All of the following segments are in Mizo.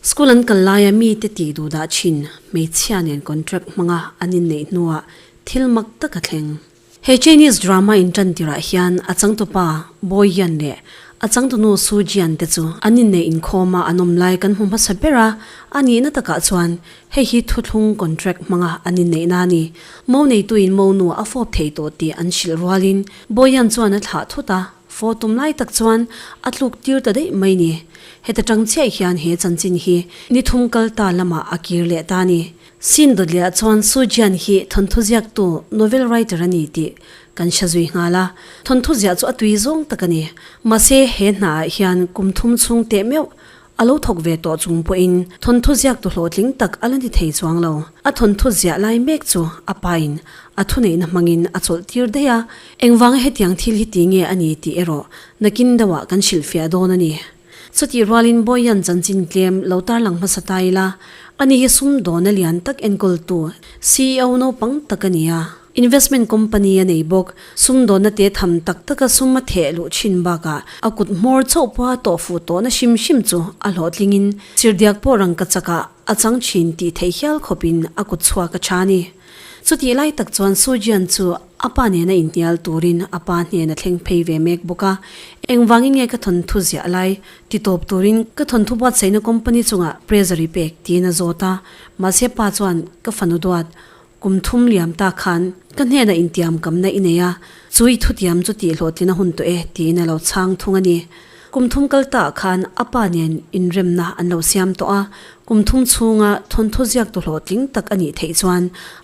School an kal laia mite tih duh dah thin hmeichhia nen contract hmanga an inneih hnuah thil mak tak a thleng. He Chinese drama intan tirah hian a changtupa Boy Yan leh a changtunu Su Jian te chu an inneih inkhawma an awm lai kan hmu hmasa ber a, a nihna takah chuan hei hi thuthlung contract hmanga an inneihna a ni. Mo neituin mo nu a fawp thei tawh tih an hrilh rualin Boy Yan chuan a thlah thut a. Fawh tum lai tak chuan a tluk tir ta daih mai ni. Heta tang chiah hian he chanchin hi ni thum kal ta lamah a kir leh ta ni. Sin dawtliah chuan Su Jian hi thawnthu ziaktu, novel writer, a ni tih kan hre zui nghal a. Thawnthu ziah chu a tui zawng tak a ni. Mahse he hnaah hian kum thum chhung teh meuh A lo thawk ve tawh chung pawhin thawnthu ziaktu hlawhtling tak a la ni thei chuang lo. A thawnthu ziah lai mek chu a pain a thuneihna hmangin a chawlh tir daih a, engvanga hetiang thil hi ti nge a ni tih erawh nakin deuhah kan hrilhfiah dawn a ni. Chutih rualin Bawihian chanchin tlem lo tarlang hmasa ta ila, ani hi sumdawna lian tak enkawltu CEO naupang tak a ni a. Investment company a nei bawk. Sumdawnna te tham tak taka sum a theh luh thin bakah a kut hmawr chauh pawha tawh fuh tawhna hrim hrim chu a hlawhtlingin chirhdiak pawh rangka chakah a chang thin tih theih hial khawpin a kut chhuak a tha a ni. Chutih lai tak chuan Sujian chu a pa nena inhnial turin a pa hnen a thleng phei ve mek bawk a. Engvangin nge ka thawnthu ziah lai ti tawp turin ka thawnthu buatsaihna company chungah pressure i pek tiin a zawt a. Mahse pa chuan ka fanu duat Kum thum liam ta khan ka hnenah intiam kamna i nei a, chu i thutiam chu tih hlawhtlin a hun tawh e tiin a lo chhang thung a ni. Kum thum kal taah khan a pa nen inremna an lo siam tawh a, kum thum chhunga thawnthu ziaktu hlawhtling tak a nih theih chuan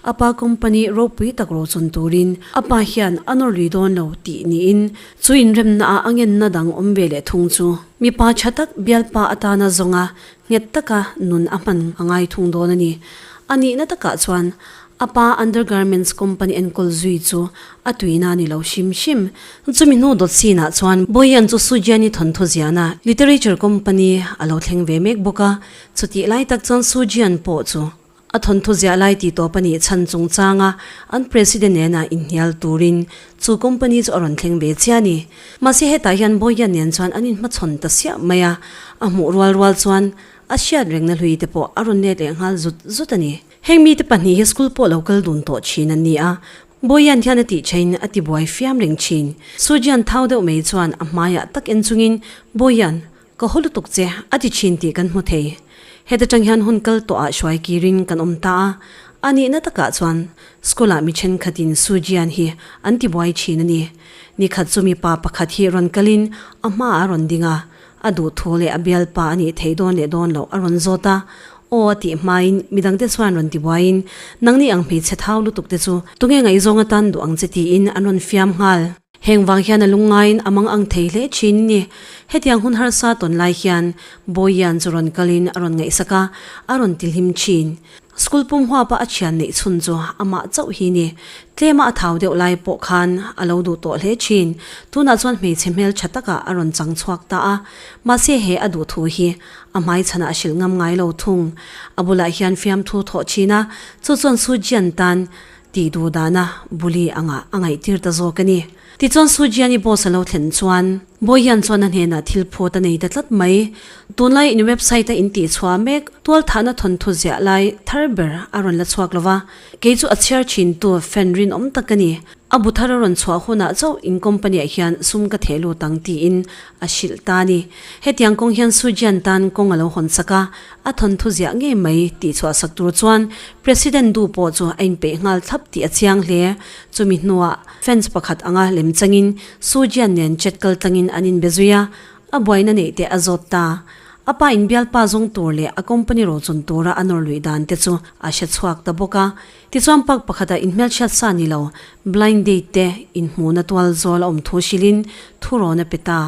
a pa company ropui tak rochun turin a pa hian a nawr lui dawn lo tih niin chu inremna ah a ngenna dang awm ve leh thung chu mipa tha tak bialpa atana zawnga Nghet taka nun a hman a ngai thung dawn a ni. A nihna takah chuan a pa undergarments company enkawl zui chu a tuina a ni lo hrim hrim. Chumi hnu dawt sinah chuan Boyan chu Sujiani thawnthu ziahna literature company a lo thleng ve mek bawk a. Chutih lai tak chuan Sujian pawh chu A thawnthu ziah lai tih tawp a nih chhan chungchanga an president nena inhnial turin chu company chu a rawn thleng ve chiah a ni. Mahse hetah hian Boyan nen chuan an inhmachhawn ta siah mai a, a hmuh rual rual chuan a hriat rengna hlui te pawh a rawn let leh nghal zut zut a ni. Heng mite pahnih hi school pawh lo kal dun tawh thin an ni a, Boyan hian a tih thain a tibuai fiam reng thin. Sujian thau deuh mai chuan a hmaiah tak en chungin Boyan, Ka haw lutuk che, a ti thin tih kan hmu thei. Heta tang hian hun kal tawhah hruai kirin kan awm ta a, a nihna takah chuan school-ah mi thenkhatin Sujian hi an tibuai thin a ni. Nikhat chu mipa pakhat hi rawn kalin a hmaah a rawn ding a, a duhthu leh a bialpa a nih theih dawn leh dawn loh a rawn zawt a, aw a tih hmain midangte chuan rawn tibuaiin nangni ang hmeichhe thau lutuk te chu tunge ngaihzawng atan duh ang che tiin an rawn fiam nghal. Heng vang hian a lungngaiin a mang ang thei hle thin ni. Hetiang hun harsa tawn lai hian Bawihian chu rawn kalin a rawn ngaihsak a, a rawn ti hlim thin. School pum huapa a thian neih chhun chu amah chauh hi ni. Tlema a thau deuh lai pawh khan a lo duh tawh hle thin. Tunah chuan hmeichhe hmel tha takah a rawn chang chhuak ta a. Mahse he a duh thu hi a hmaichhanah a hrilh ngam ngai lo thung. A bulah hian fiamthu thawh thin a, chu chuan Sujian tan Tih duh dana Bully anga a ngaihtir ta zawk a ni. Tichuan Sujiani boss a lo thlen chuan Bawihian chuan a hnenah thil phut a nei ta tlat mai. Tunlai in website a intih chhuah mek tualthahna thawnthu ziah lai thar ber a rawn la chhuak lova, kei chu a chhiar thintu fan rinawm tak ka ni. A bu thar a rawn chhuah hunah chauh in company ah hian sum ka theh lut ang tiin a hrilh ta a ni. Hetiang kawng hian Sujian tan kawng a lo hawn sak a, a thawnthu ziah ngei mai tih chhuah sak tur chuan President du pawh chu a inpeih nghal thlap tih a chiang hle. Chumi hnuah fans pakhat anga lem changin Sujian nen chat kal tlangin an inbe zui a, a buaina neih te a zawt ta. A pa inbialpa zawng tur leh a company rochun tura a nawr luih dan te chu a hre chhuak ta bawk a. Tichuan park pakhatah inhmelchhiat sa ni lo, blind date te inhmuhna tual zawl a awm thu hrilhin thu rawn a pe ta.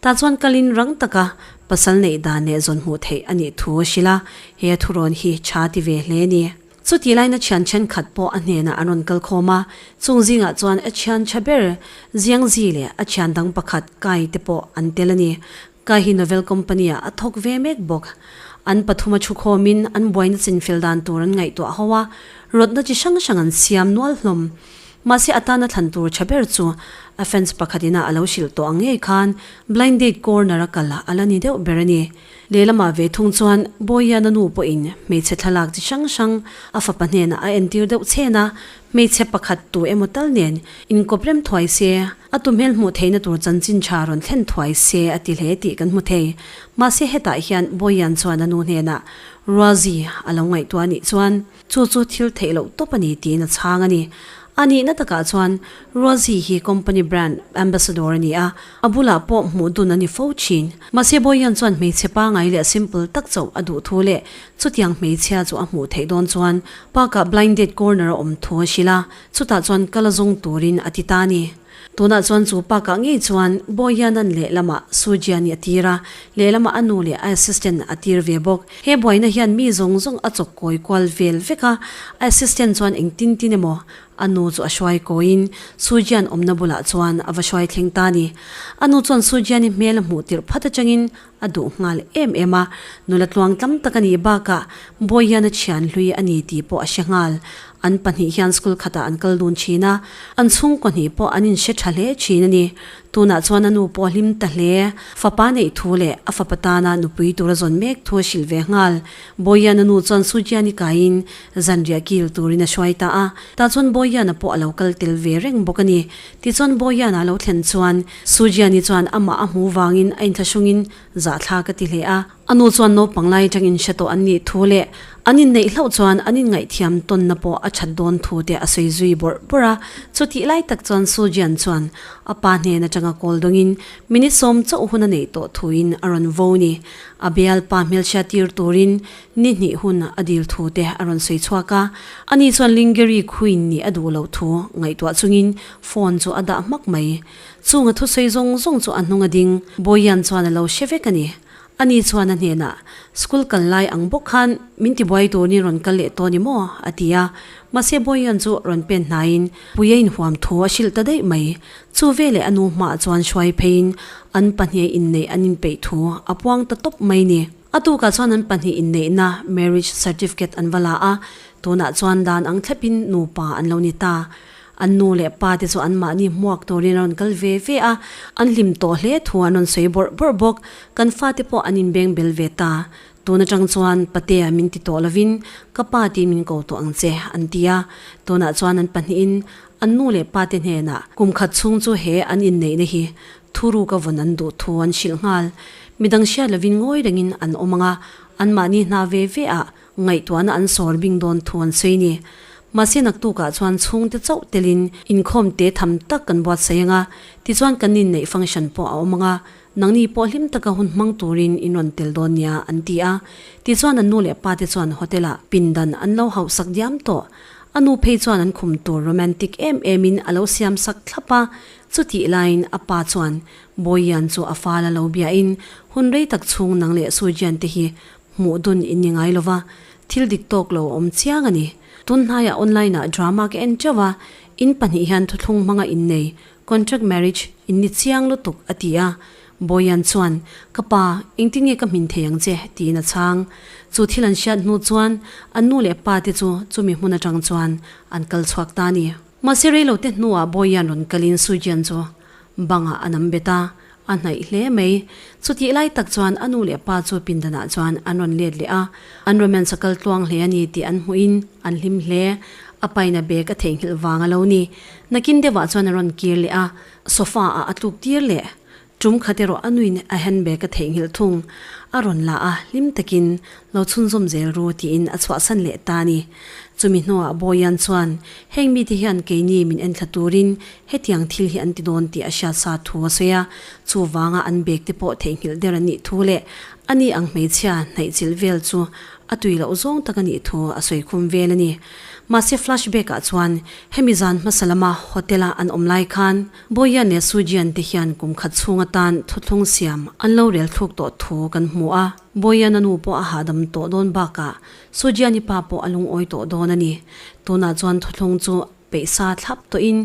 Tah chuan kalin rang taka pasal neih dan leh zawn hmuh theih a nih thu a hrilh a, he a thurawn hi tha ti ve hle a ni. Chutih laina thian thenkhat pawh a hnenah an rawn kal khawm a, chung zingah chuan a thian tha ber Ziangzi leh a thian dang pakhat Kai te pawh an tel a ni. Kai hi Novel Company ah a thawk ve mek bawk. An pathuma thukhawmin an buaina chinfel dan tur an ngaihtuah ho a, rawtna chi hrang hrang an siam nual hlawm. Mahse a tana thlan tur tha ber chu A fans pakhat ina a lo hrilh tawh ang ngei khan blind date corner a kal a la ni deuh ber a ni. Lehlamah ve thung chuan Bawihian a nu pawhin hmeichhe thlalak chi hrang hrang a fapa hnenah a entir deuh chhen a, hmeichhe pakhat tu emaw tal nen inkawp rem thuai se, a tu hmel hmuh theihna tur chanchin tha rawn thlen thuai se a ti hle tih kan hmu thei. Mahse hetah hian Bawihian chuan a nu hnenah Ruazi a lo ngaihtuah anih chuan, Chu chu thil theih loh tawp a ni tiin a chhang a ni. A nihna takah chuan Rosie hi company brand ambassador a ni a, a bulah pawh hmuh dun a ni fo thin. Mahse Boyan chuan hmeichhe pangai leh simple tak chauh a duh thu leh chutiang hmeichhia chu a hmuh theih dawn chuan park-ah blind date corner a awm thu a hrilh a, chutah chuan kal a zawng turin a ti ta a ni. Tunah chuan chu park-ah ngei chuan Boyan-a'n lehlamah Sujian-i a tir a, lehlamah a nu leh a assistant a tir ve bawk. He buaina hian mi zawng zawng a chawk kawi kual vel vek a, a assistant chuan eng tin tin emaw a nu chu a hruai kawiin Sujian awmna bulah chuan a va hruai thleng ta a ni. A nu chuan Sujian-i hmel a hmuh tirh phat atangin a duh nghal em em a, nula tluang tlam tak a nih bakah Bawihian a thian hlui a ni tih pawh a hre nghal. An pahnih hian school khatah an kal dun thin a, an chhungkaw hnih pawh an inhre tha hle thin a ni. Tunah chuan a nu pawh a hlim ta hle. Fapa neih thu leh a fapa tana nupui tura zawn mek thu a hrilh ve nghal. Bawihian a nu chuan Sujiani kaiin zanriah kil turin a hruai ta a. Tah chuan Bawihiana pawh a lo kal tel ve reng bawk a ni. Tichuan Bawihiana a lo thlen chuan Sujiani chuan amah a hmu vangin a inthlahrungin zahthlak a ti hle a. A nu chuan naupang lai atangin hre tawh an nih thu leh an inneih hlauh chuan an inngaihthiam tawnna pawh a that dawn thu te a sawi zui bawrh bawrh a. Chutih lai tak chuan Sujian chuan a pa hnen atanga kawl dawngin minute sawm chauh hun a neih tawh thuin a rawn vo ni. A bialpa hmelchhia tir turin ni hnih hun a dil thu te a rawn sawi chhuak a. Ani chuan Lingeri Queen nih a duh loh thu ngaihtuah chungin phone chu a dah hmak mai. Chung a thusawi zawng zawng chu a hnung a ding. Bawihian chuan a lo hre vek a ni. Ani chuan a hnenah, School kal lai ang bawk khan min tibuai turin rawn kal leh tawh ni maw? a ti a. Mahse Bawihian chu rawn pen hnaiin Puia inhuam thu a hrilh ta daih mai. Chu veleh a nu hmaah chuan hruai pheiin an pahnih inneih an inpeih thu a puang ta tawp mai ni. A tukah chuan an pahnih inneihna marriage certificate an va la a, tunah chuan dan ang thlepin nupa an lo ni ta. An nu leh pa te chu anmahni hmuak turin an rawn kal ve ve a, an hlim tawh hle thu an rawn sawi bawrh bawrh bawk. Kan fate pawh an inbeng bel ve ta. Tun atang chuan Patea min ti tawh lovin ka pa tiin min ko tawh ang che, an ti a. Tunah chuan an pahnihin an nu leh pa te hnenah kum khat chhung chu he an inneihna hi thuruk a vawn an duh thu an hrilh nghal. Midang hriat lovin ngawi rengin an awm ang a, anmahni hna ve ve ah Ngaihtuahna an sawr bing dawn thu an sawi ni. Mahse naktukah chuan chhungte chauh telin inkhawm te tham tak kan buatsaih ang a, tichuan kan inneih function pawh a awm ang a, nangni pawh hlim taka hun hmang turin in rawn tel dawn nia an ti a. Tichuan an nu leh pa te chuan hotel ah pindan an lo hauhsak diam tawh. A nu phei chuan an khum tur romantic em em in a lo siam sak thlap a, chutih laiin a pa chuan Bawihian chu a fal a lo biahin hun rei tak chhung nang leh Sujian te hi Hmuh dun in ni ngai lova, thil dik tawk lo awm chiang a ni. Tun hnaiah online ah drama ka en teuh a, in pahnih hian thuthlung hmanga innei, contract marriage, in ni chiang lutuk a ti a. Bawian chuan, Ka pa, engtin nge ka hmin thei ang che? tiin a chhang. Chu thil an hriat hnu chuan an nu leh pa te chu chumi hmun atang chuan an kal chhuak ta a ni. Mahse reilote hnuah Bawian rawn kalin Sujian chu Bangah a nam bet a, a hnaih hle mai. Chutih lai tak chuan a nu leh pa chu pindanah chuan an rawn let leh a, an romance a kal tluang hle a ni tih an hmuhin an hlim hle. A pain a bag a theihnghilh vang a lo ni. Nakin deuhah chuan a rawn kir leh a, sofa ah a tluk tir leh. Tum khat erawh a nuin a handbag a theihnghilh thung. A rawn la a, hlim takin lo chhunzawm zel ru tiin a chhuahsan leh ta a ni. Chumi hnuah Bawian chuan, Heng mite hian keini min enthla turin hetiang thil hi an ti dawn tih a hriat sa thu a sawi a, chuvanga an bag te pawh theihnghilh der an nih thu leh ani ang hmeichhia hnaihchilh vel chu a tui loh zawng tak a nih thu a sawi khum vel a ni. Mahse flashback ah chuan hemi zan hmasa lama hotel a an awm lai khan Bawian leh Sujian te hian kum khat chhung atan thuthlung siam an lo rel thluk tawh thu kan hmu a, Bawian a nu pawh a hahdam tawh dawn bakah Sujiani pa pawh a lungawi tawh dawn a ni. Tunah chuan thuthlung chu peihsa thlap tawhin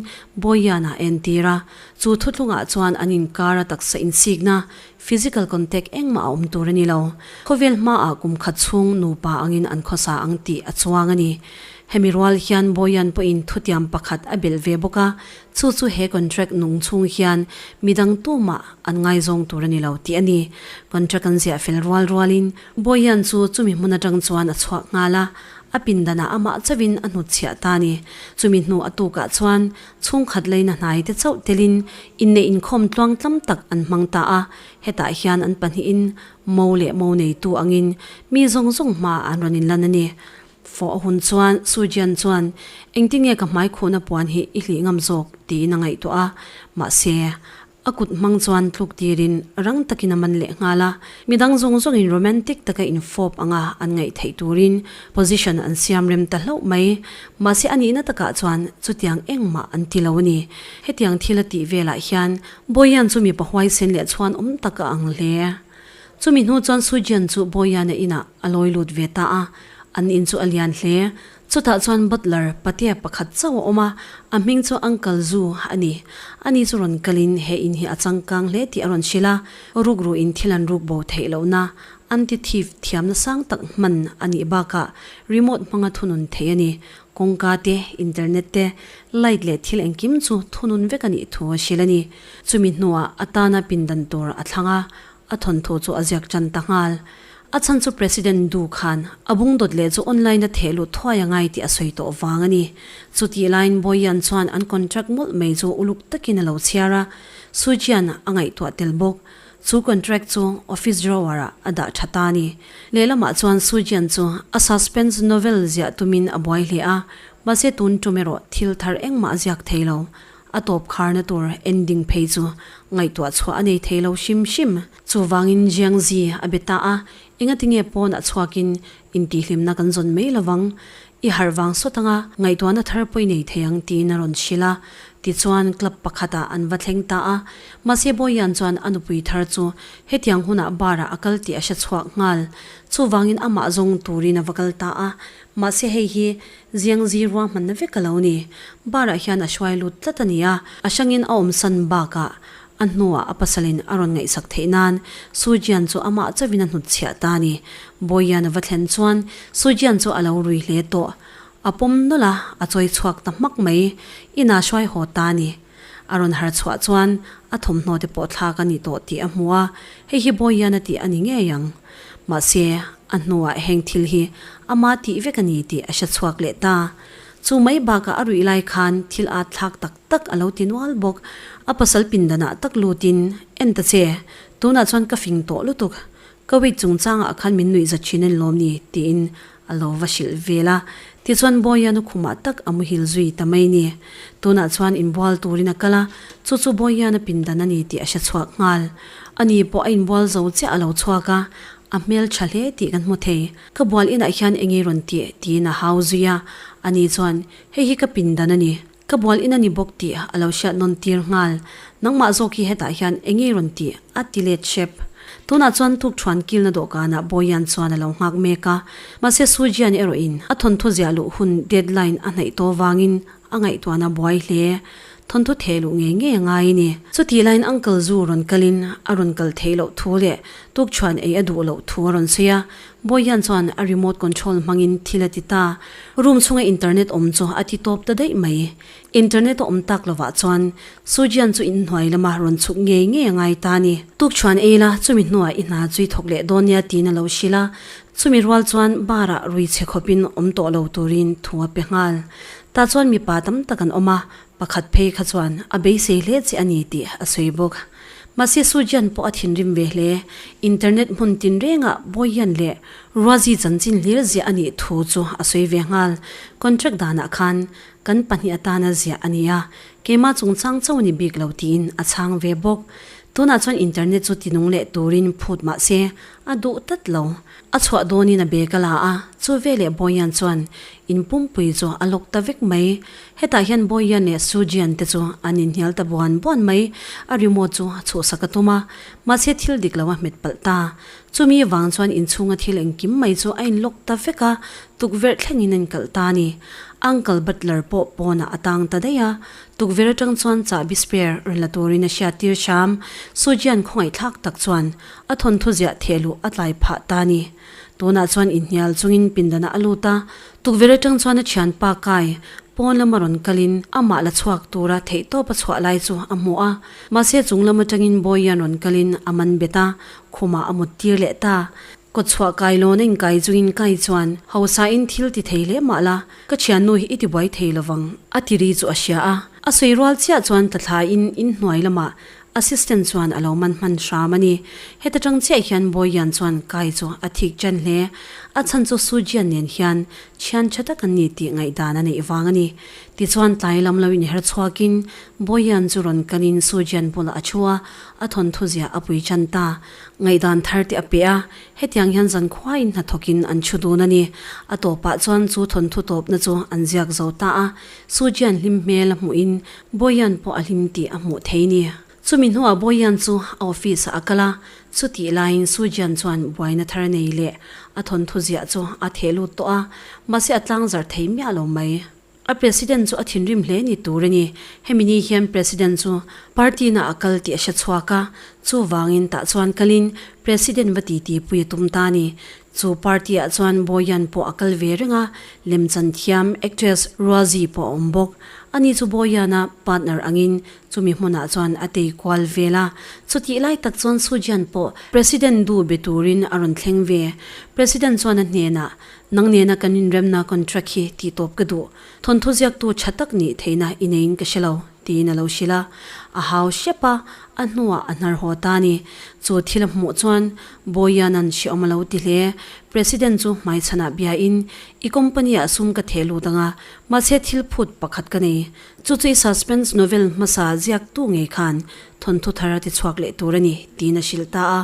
Bawian a entir a, chu thuthlungah chuan an inkar a taksa insikna, physical contact, engmah a awm tur a ni lo. Khawvel hmaah kum khat chhung nupa angin an khawsa ang tih a chuang a ni. Hemi rual hian Boyan pawhin thutiam pakhat a belh ve bawk a, chu chu he contract nung chhung hian midang tumah an ngaizawng tur a ni lo tih a ni. Contract an ziah fel rual rualin Boyan chu chumi hmun atang chuan a chhuak nghal a, a pindanah amah chauhin a hnutchhiah ta a ni. Chumi hnu a tukah chuan chhungkhat leina hnai te chauh telin inneih inkhawm tluang tlam tak an hmang ta a, hetah hian an pahnihin mo leh mo neitu angin mi zawng zawng hmaah an rawn inlan a ni. Fawh a hun chuan Sujian chuan engtin nge ka hmai khuhna puan hi i hlih ngam zawk tiin a ngaihtuah a, mahse a kut hmang chuan tluk tirin rang takin a man leh nghal a, midang zawng zawngin romantic taka infawp anga an ngaih theih turin position an siam rem ta hlauh mai. Mahse a nihna takah chuan chutiang engmah an ti lo a ni. Hetiang thil a tih velah hian Boyan chu mipa huaisen leh chhuan awm tak a ang hle. Chumi hnu chuan Sujian chu Boyana inah a lawi lut ve ta a, an in chu a lian hle. Chutah chuan butler patea pakhat chauh a awm a, a hming chu Uncle Zu a ni. Ani chu rawn kalin he in hi a changkang hle tih a rawn hrilh a, rukruin thil an ruk bo theih lohna anti-thief thiamna sang tak hman a nih bakah remote hmanga thunun theih a ni. Kawngka te, internet te, light leh thil engkim chu thunun vek a nih thu a hrilh a ni. Chumi hnuah a tana pindan tur a thlang a, A thawnthu chu a ziak tan ta nghal. A chhan chu President Du khan a bung dawt leh chu online a theh lut thuai a ngai tih a sawi tawh vang a ni. Chutih laiin Boyan chuan an contract mawlh mai chu uluk takin a lo chhiar a, Sujian a ngaihtuah tel bawk. Chu contract chu office drawer ah a dah tha ta a ni. Lehlamah chuan Sujian chu a suspense novel ziah tumin a buai hle a, mahse tun tum erawh thil thar engmah a ziak thei lo. A tawp kharna tur ending phei chu ngaihtuah chhuah a nei thei lo hrim hrim. Chuvangin Jiangzi a be ta a, engatinge pawnah chhuakin intihhlimna kan zawn mai lovang, i harh vang sawt anga ngaihtuahna thar pawh i nei thei ang tiin a rawn hrilh a. Tichuan club pakhatah an va thleng ta a, mahse Bawihian chuan a nupui thar chu hetiang hunah bar-ah a kal tih a hre chhuak nghal. Chuvangin amah zawng turin a va kal ta a, mahse hei hi Ziangzi ruahmanna vek a lo ni. Bar-ah hian a hruai lut tlat a ni a, a hrangin a awmsan bakah a hnuah a pasalin a rawn ngaihsak theih nan Sujian chu amah chauhin a hnutchhiah ta a ni. Bawihian a va thlen chuan Sujian chu a lo rui hle tawh. A pawm nawlh a, a chawi chhuak ta hmak mai. Inah hruai haw ta a ni. A rawn har chhuah chuan a thawmhnaw te pawh thlak a ni tawh tih a hmu a, hei hi Bawihian a tih a ni ngei ang. Mahse, a hnuah heng thil hi ama tih vek a ni tih a hre chhuak leh ta. Chu mai bakah a ruih lai khan thil at thlak tak tak a lo ti nual bawk. A pasal pindanah tak lutin, En ta che, tunah chuan ka fing tawh lutuk. Ka weight chungchangah khan min nuih za thin en lawm ni, tiin a lo va hrilh vel a. Tichuan Bawihianu khumah tak a muhil zui ta mai ni. Tunah chuan inbual turin a kal a, chu chu Bawihiana pindan a ni tih a hre chhuak nghal. Ani pawh a inbual zo chiah a lo chhuak a, a hmel tha hle tih kan hmu thei. Ka bual inah hian enge rawn tih? tiin a hau zui a. Ani chuan, Hei hi ka pindan a ni. Ka bual in a ni bawk tih a lo hriat nawn tir nghal. Nangmah zawk hi hetah hian enge rawn tih? a ti let hrep. Tunah chuan tukthuan kilna dawhkanah Boyan chuan a lo nghak mek a. Mahse Sujian erawhin a thawnthu ziah luh hun deadline a hnaih tawh vangin a ngaihtuahna buai hle. Thawnthu theh luh ngei ngei a ngai a ni. Chutih laiin Uncle Zu rawn kalin a rawn kal theih loh thu leh tukthuan ei a duh loh thu a rawn sawi a. Boyan chuan a remote control hmangin thil a ti ta. Room chhunga internet awm chu a ti tawp ta daih mai. Internet a awm tak lovah chuan Sujian chu inhnuai lama rawn chhuk ngei ngei a ngai ta a ni. Tukchhuan ei la, chumi hnuah i hna chu i thawk leh dawn nia tiin a lo hrilh a. Chumi rual chuan bar ah rui chhe khawpin awm tawh lo turin thu a pe nghal. Tah chuan mipa tam tak an awm a, Pakhat phei kha chuan a beisei hle che a ni tih a sawi bawk. Mahse Sujian pawh a thinrim ve hle. Internet hmun tinrengah Boyan leh Ruazi chanchin hlir ziah a nih thu chu a sawi ve nghal. Contract danah khan kan pahnih atana ziah a ni a, keimah chungchang chauh a ni bik lo tiin a chhang ve bawk. Tunah chuan internet chu tinung leh turin phut mahse a duh tlat lo. A chhuah dawnin a bag a la a, chu veleh Boyan chuan in pumpui chu a lawk ta vek mai. Hetah hian Boyan leh Sujian te chu an inhnial ta buan buan mai. A remote chu a chhuhsak a tum a, mahse thil dik lo a hmet palh ta. Chumi vang chuan inchhunga thil engkim mai chu a inlock ta vek a, tukverh thlengin a inkalh ta a ni. Uncle Butler pawh pawnah a tang ta daih a, tukverh atang chuan chahbi spare rawn la turin a hriat tir hram. Sujian khawngaihthlak tak chuan a thawnthu ziah thehluh a tlai phah ta a ni. Tunah chuan inhnial chungin pindanah a lut a, tukverh atang chuan a thianpa Kai pawn lama rawn kalin amah la chhuak tura theihtawp a chhuah lai chu a hmu a. Mahse chung lam atangin Bawihian rawn kalin a man bet a, khumah a mut tir leh ta. Kawtchhuah kailawn a inkai chungin Kai chuan, Hausain thil ti thei hle mah la, ka thiannu hi i tibuai thei lovang, a ti ri chu a hria a. A sawi rual chiah chuan tlathlaiin inhnuai lamah Assistant chuan a lo man hman hram a ni. Heta tang chiah hian Boyan chuan Kai chu a thik chen hle. A chhan chu Sujian nen hian thian tha tak an ni tih ngaihdan a neih vang a ni. Tichuan tlai lam lo inher chhuakin Boyan chu rawn kalin Sujian bulah a thu a, a thawnthu ziah a pui chan ta. Ngaihdan thar te a pe a, hetiang hian zankhuain hnathawkin an thu dun a ni. A tawpah chuan chu thawnthu tawpna chu an ziak zo ta a, Sujian hlim hmel a hmuhin Boyan pawh a hlim tih a hmuh thei ni. Chumi hnuah Boyan chu a office ah a kal a, chutih laiin Sujian chuan buaina thar nei leh a thawnthu ziah chu a theh lut tawh a, mahse a tlang zar thei miah lo mai. A president chu a thinrim hle ni tur a ni. Hemi ni hian president chu party na a kal tih a hre chhuak a, chuvangin tah chuan kalin president va titi pui a tum ta a ni. Chu party ah chuan Boyan pawh a kal ve reng a, lemchan thiam actress Ruazi pawh a awm bawk. Ani chu Boyan-a partner angin chumi hmunah chuan a tei kual vel a. Chutih lai tak chuan Sujian pawh President du be turin a rawn thleng ve. President chuan a hnenah, Nang nena kan inremna contract hi tih tawp ka duh. Thawnthu ziaktu tha tak nih theihna i neiin ka hre lo, tiin a lo hrilh a. A hau hrep a, a hnuah a hnar haw ta a ni. Chu thil a hmuh chuan Bawianan hrehawm a lo ti hle. President chu hmaichhanah biain, I company-ah sum ka theh lut ang a, mahse thil phut pakhat ka nei. Chu chu i suspense novel hmasa ziaktu ngei khan thawnthu thar a ti chhuak leh tur a ni, tiin a hrilh ta a.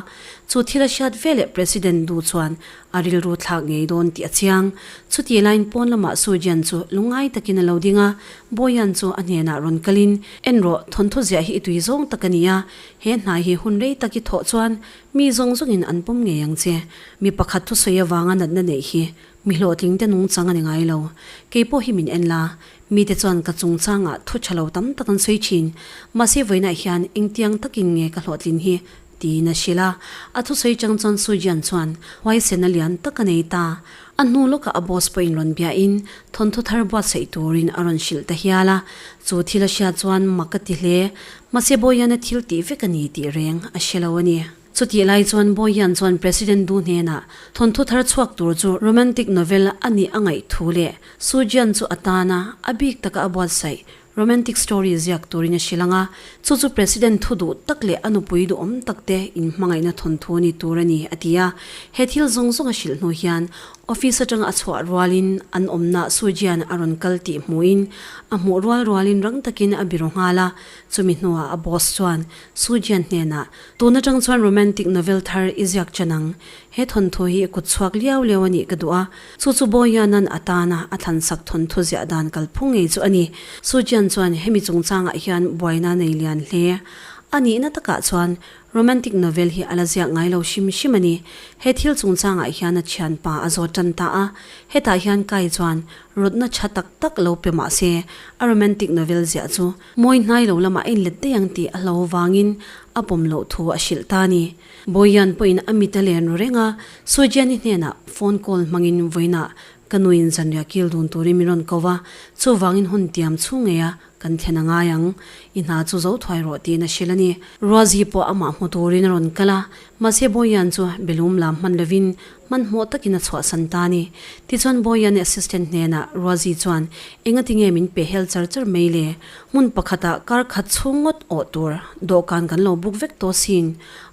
Chu thil a hriat veleh President du chuan A rilru thlak ngei dawn tih a chiang. Chutih laiin pawn lamah Sujian chu lungngai takin a lo ding a, Boyan chu a hnenah rawn kalin, En rawh, thawnthu ziah hi i tui zawng tak a ni a, he hnai hi hun rei tak i thawh chuan mi zawng zawngin an pawm ngei ang che. Mi pakhat thusawi avanga natna neih hi mi hlawhtling te nungchang a ni ngai lo. Kei pawh hi min en la, mite chuan ka chungchangah thu tha lo tam tak an sawi thin. Mahse vawiinah hian engtiang takin nge ka hlawhtlin hi Tiin a hrilh a. A thusawi chang chuan Sujian chuan huaisen a lian tak a nei ta. A hnu lawkah a boss pawhin rawn biahin thawnthu thar buatsaih turin a rawn hrilh ta hial a. Chu thil a hriat chuan mak a ti hle. Mahse Bawihian a thil tih vek a ni tih reng a hre lo a ni. Chutih lai chuan Bawihian chuan President Du hnenah thawnthu thar chhuak tur chu romantic novel a nih a ngaih thu leh Sujian chu a tana a bik taka a buatsaih Romantic story ziak turin a hrilh ang a, chu chu President thu duh tak leh a nupui duhawm tak te inhmangaihna thawnthu a ni tur a ni, a ti a. He thil zawng zawng a hrilh hnu hian office atanga a chhuah rualin an awmna Sujian a rawn kal tih hmuhin a hmuh rual rualin rang takin a biraw nghal a. Chumi hnuah a boss chuan Sujian hnenah, Tun atang chuan romantic novel thar i ziak chan ang. He thawnthu hi i kut chhuak liau liau a nih ka duh a. Chu chu Bawianan a tana a thlansak thawnthu ziah dan kalphung ngei chu a ni. Sujian chuan hemi chungchangah hian buaina nei lian hle. A nihna takah chuan romantic novel hi a la ziak ngai lo hrim hrim a ni. He thil chungchangah hian a thianpa a zawt tan ta a. Hetah hian Kai chuan rawtna tha tak tak lo pe mah se a romantic novel ziah chu mawi hnai lo lamah a inlet daih ang tih a hlo vangin a pawm loh thu a hrilh ta a ni. Bawian pawhin a mit a len ru reng a, Sujiani hnenah phone call hmangin vawiinah ka nuin zanriah kil dun turin min rawn ko va, chuvangin hun tiam chhung ngeia kan thlen a ngai ang. I hna chu zo thuai rawh tiin a hrilh a ni. Ruazi pawh amah hmu turin a rawn kal a, mahse Bawian chu belum lam hman lovin hmanhmawh takin a chhuahsan ta a ni. Tichuan Bawian assistant hnenah Ruazi chuan engati nge min pe hel char char mai le? Hmun pakhatah kar khat chhung ngawt awh tur dawhkan kan lo book vek tawh sin.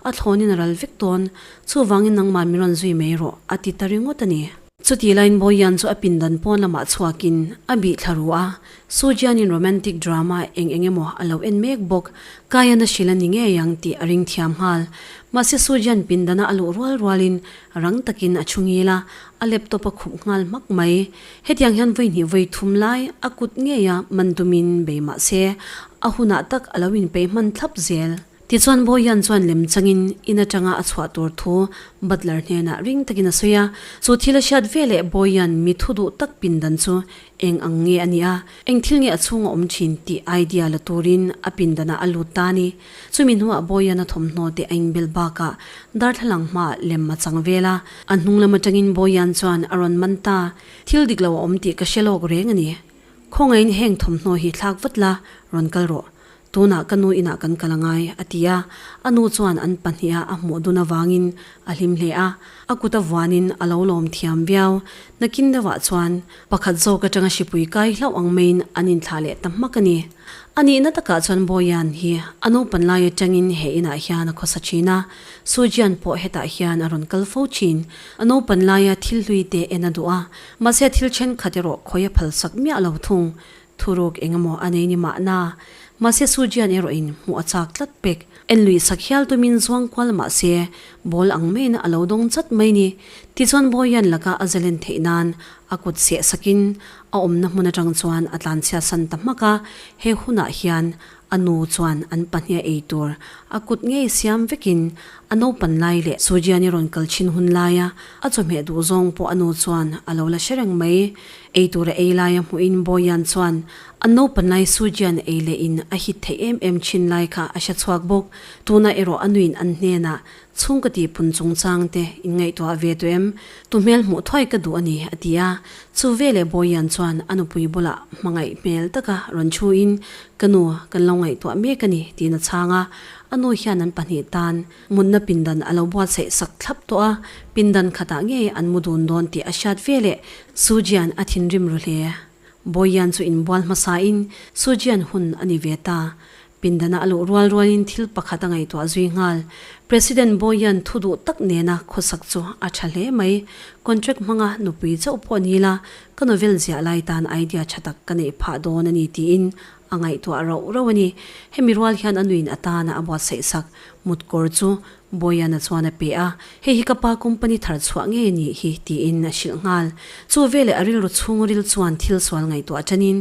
A thlawnin a ral vek dawn, chuvangin nangmah min rawn zui mai rawh, a ti ta ringawt a ni. Chutih laiin Bawian chu a pindan pawn lamah chhuakin a bih thla ru a, Sujianin romantic drama eng eng emaw a lo en mek bawk, Kaian a hrilh a ni ngei ang tih a ring thiam nghal. Mahse Sujian pindana a luh rual rualin rang takin a thu ngil a, a laptop a khup nghal hmak mai. Hetiang hian vawi hnih vawi thum lai a kut ngeia man tumin bei mahse a hunah tak a lo inpeih hman thlap zel. Tichuan Boyan chuan lem changin in atanga a chhuah tur thu Butler hnenah ring takin a sawi a. Chu thil a hriat veleh Boyan mi thu duh tak pindan chu eng ang nge a nih a, eng thil nge a chhunga awm thin tih idea la turin a pindanah a lut ta a ni. Chumi hnuah Boyan a thawmhnaw te a inbel bakah darthlalang hmaah lem a chang vel a. A hnung lam atangin Boyan chuan a rawn man ta. Thil dik lo a awm tih ka hre lawk reng a ni. Khawngaihin heng thawmhnaw hi thlak vat la, rawn kal rawh. Tunah ka nu inah kan kal angai, a ti a. A nu chuan an pahniha a hmuh dun avangin a hlim hle a. A kut a vuanin a lo lawm thiam viau. Nakin deuhah chuan pakhat zawk atanga hripui kai hlauh ang maiin an inthlah leh ta hmak a ni. A nihna takah chuan Boyan hi a naupan lai atangin he inah hian a khawsa thin a. Sujian pawh hetah hian a rawn kal fo thin. A naupan laia thil hlui te en a duh a, mahse thil thenkhat erawh khawi a phalsak miah lo thung. Thuruk eng emaw a nei ni mahna. Mahse Sujian erawhin hmuh a chak tlat pek. En lui sak hial tumin zuang kual mahse ball ang maiin a lo dawng chat mai ni. Tichuan Boyan laka a zalen theih nan a kut seh sakin a awmna hmun atang chuan a tlanchhia san ta hmak a, he hunah hian A nu chuan an pahniha ei tur a kut ngei siam vekin a naupan lai leh Sujiani rawn kal chhin hun laia a chawhmeh duh zawng pawh a nu chuan a lo la hre reng mai. Ei tur a ei laia hmuhin Bawian chuan a naupan lai Sujian ei leh in a hit theih em em thin lai kha a hre chhuak bawk. Tunah erawh a nuin an hnenah Chhung ka tih pun chungchang te in ngaihtuah ve tawh em? Tu hmel hmuh thuai ka duh a ni, a ti a. Chu veleh Bawian chuan a nupui bulah hmangaih hmel taka rawn chhuin, Ka nu, kan lo ngaihtuah mek a ni, tiin a chhang a. A nu hian an pahnih tan mutna pindan a lo buatsaih sak thlap tawh a, pindan khatah ngei an mu dun dawn tih a hriat veleh Sujian a thinrim ru hle. Bawian chu inbual hmasain Sujian hun a ni ve ta. Pindana a luh rual rualin thil pakhat a ngaihtuah zui nghal. President Boyan thu duh tak nena khawsak chu a tha hle mai. Contract hmanga nupui chauh pawh ni la, ka novel ziah lai tan idea tha tak ka neih phah dawn a ni tiin a ngaihtuah rauh rauh a ni. Hemi rual hian a nuin atana a buatsaih sak mutkawr chu Boyan-a chuan a pe a, Hei hi ka pa company thar chhuah ngei a nih hi tiin a hrilh nghal. Chu veleh a rilru chhungril chuan thil sual ngaihtuah tanin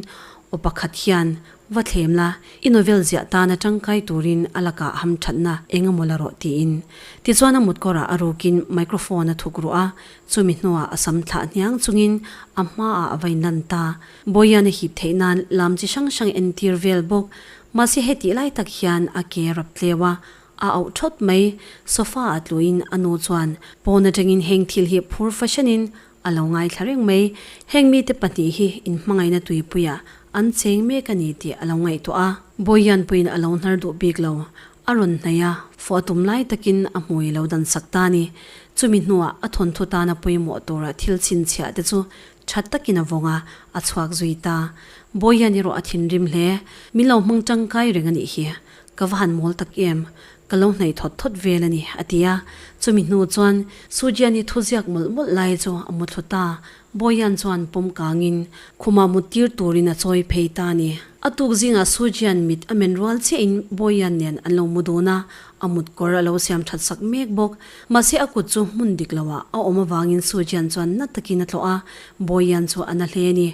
aw pakhat hian Va thlem la, i novel ziah tana tangkai turin a lakah hamthatna eng emaw la rawh tiin. Tichuan a mutkawrah a rukin microphone a thuk ruh a, chumi hnuah a sam thlah hniang chungin a hmaah a va inlan ta. Bawian a hip theih nan lam chi hrang hrang entir vel bawk. Mahse hetih lai tak hian a ke rap tleu a, a auh thawt mai. Sofa ah tluin a nu chuan pawn atangin heng thil hi phur fahranin A lo ngaithla reng mai. Heng mite pahnih hi inhmangaihna tuipuiah an cheng mek a ni tih a lo ngaihtuah a. Bawihianpuiin a lo hnar duh bik lo. A rawn hnaih a, fawh a tum lai takin a hmui lo dan sak ta a ni. Chumi hnuah a thawnthu tana pawimawh tura thil chhinchhiah te chu tha takin a vawng a, a chhuak zui ta. Bawihian erawh a thinrim hle. Min lo hmang tangkai reng a nih hi. Ka va han mawl tak em? Ka lo hnaih thawt thawt vel a ni, a ti a. Chumi hnu chuan Sujiani thuziak mawlh mawlh lai chu a mu thlu ta. Bawian chuan pawm kangin khumah mut tir turin a chawi phei ta a ni. A tuk zingah Sujian mit a men rual chiahin Bawian nen an lo mu dun a, a mut kawr a lo siam that sak mek bawk. Mahse a kut chu hmun dik loah a awm avangin Sujian chuan na takin a tlawh a, Bawian chu a na hle a ni.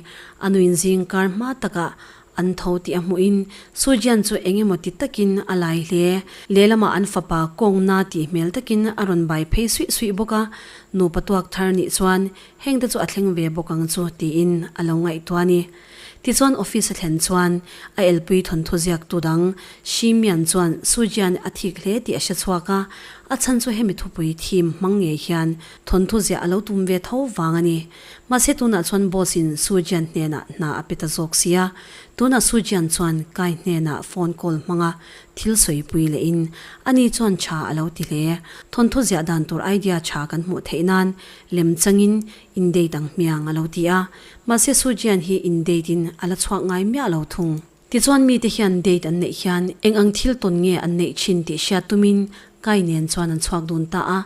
A nuin zing kar hma takah An tho tih a hmuhin Sujian chu eng emaw ti takin a lai hle. Lehlamah an fapa kawng na tih hmel takin a rawn bai phei suih suih bawk a, nupa tuak thar nih chuan hengte chu a thleng ve bawk ang chu tiin a lo ngaihtuah a ni. Tichuan office a thlen chuan a elpui thawnthu ziaktu dang Shimian chuan Sujian a thik hle tih a hre chhuak a, a chhan chu hemi thupui theme hmang ngei hian thawnthu ziah a lo tum ve tho vang a ni. Mahse tunah chuan boss in Su Jian hnenah hna a pe ta zawk sia. Tunah Su Jian chuan Kai hnenah phone call hmanga thil sawipui leh in ani chuan tha a lo ti hle. Thawnthu ziah dan tur idea tha kan hmuh theih nan lem changin in date ang hmiang a lo ti a. Mahse Su Jian hi in date in a la chhuak ngai miah lo thung. Tichuan mite hian date an neih hian eng ang thil tawn nge an neih thin tih hriat tumin Kai nen chuan an chhuak dun ta a.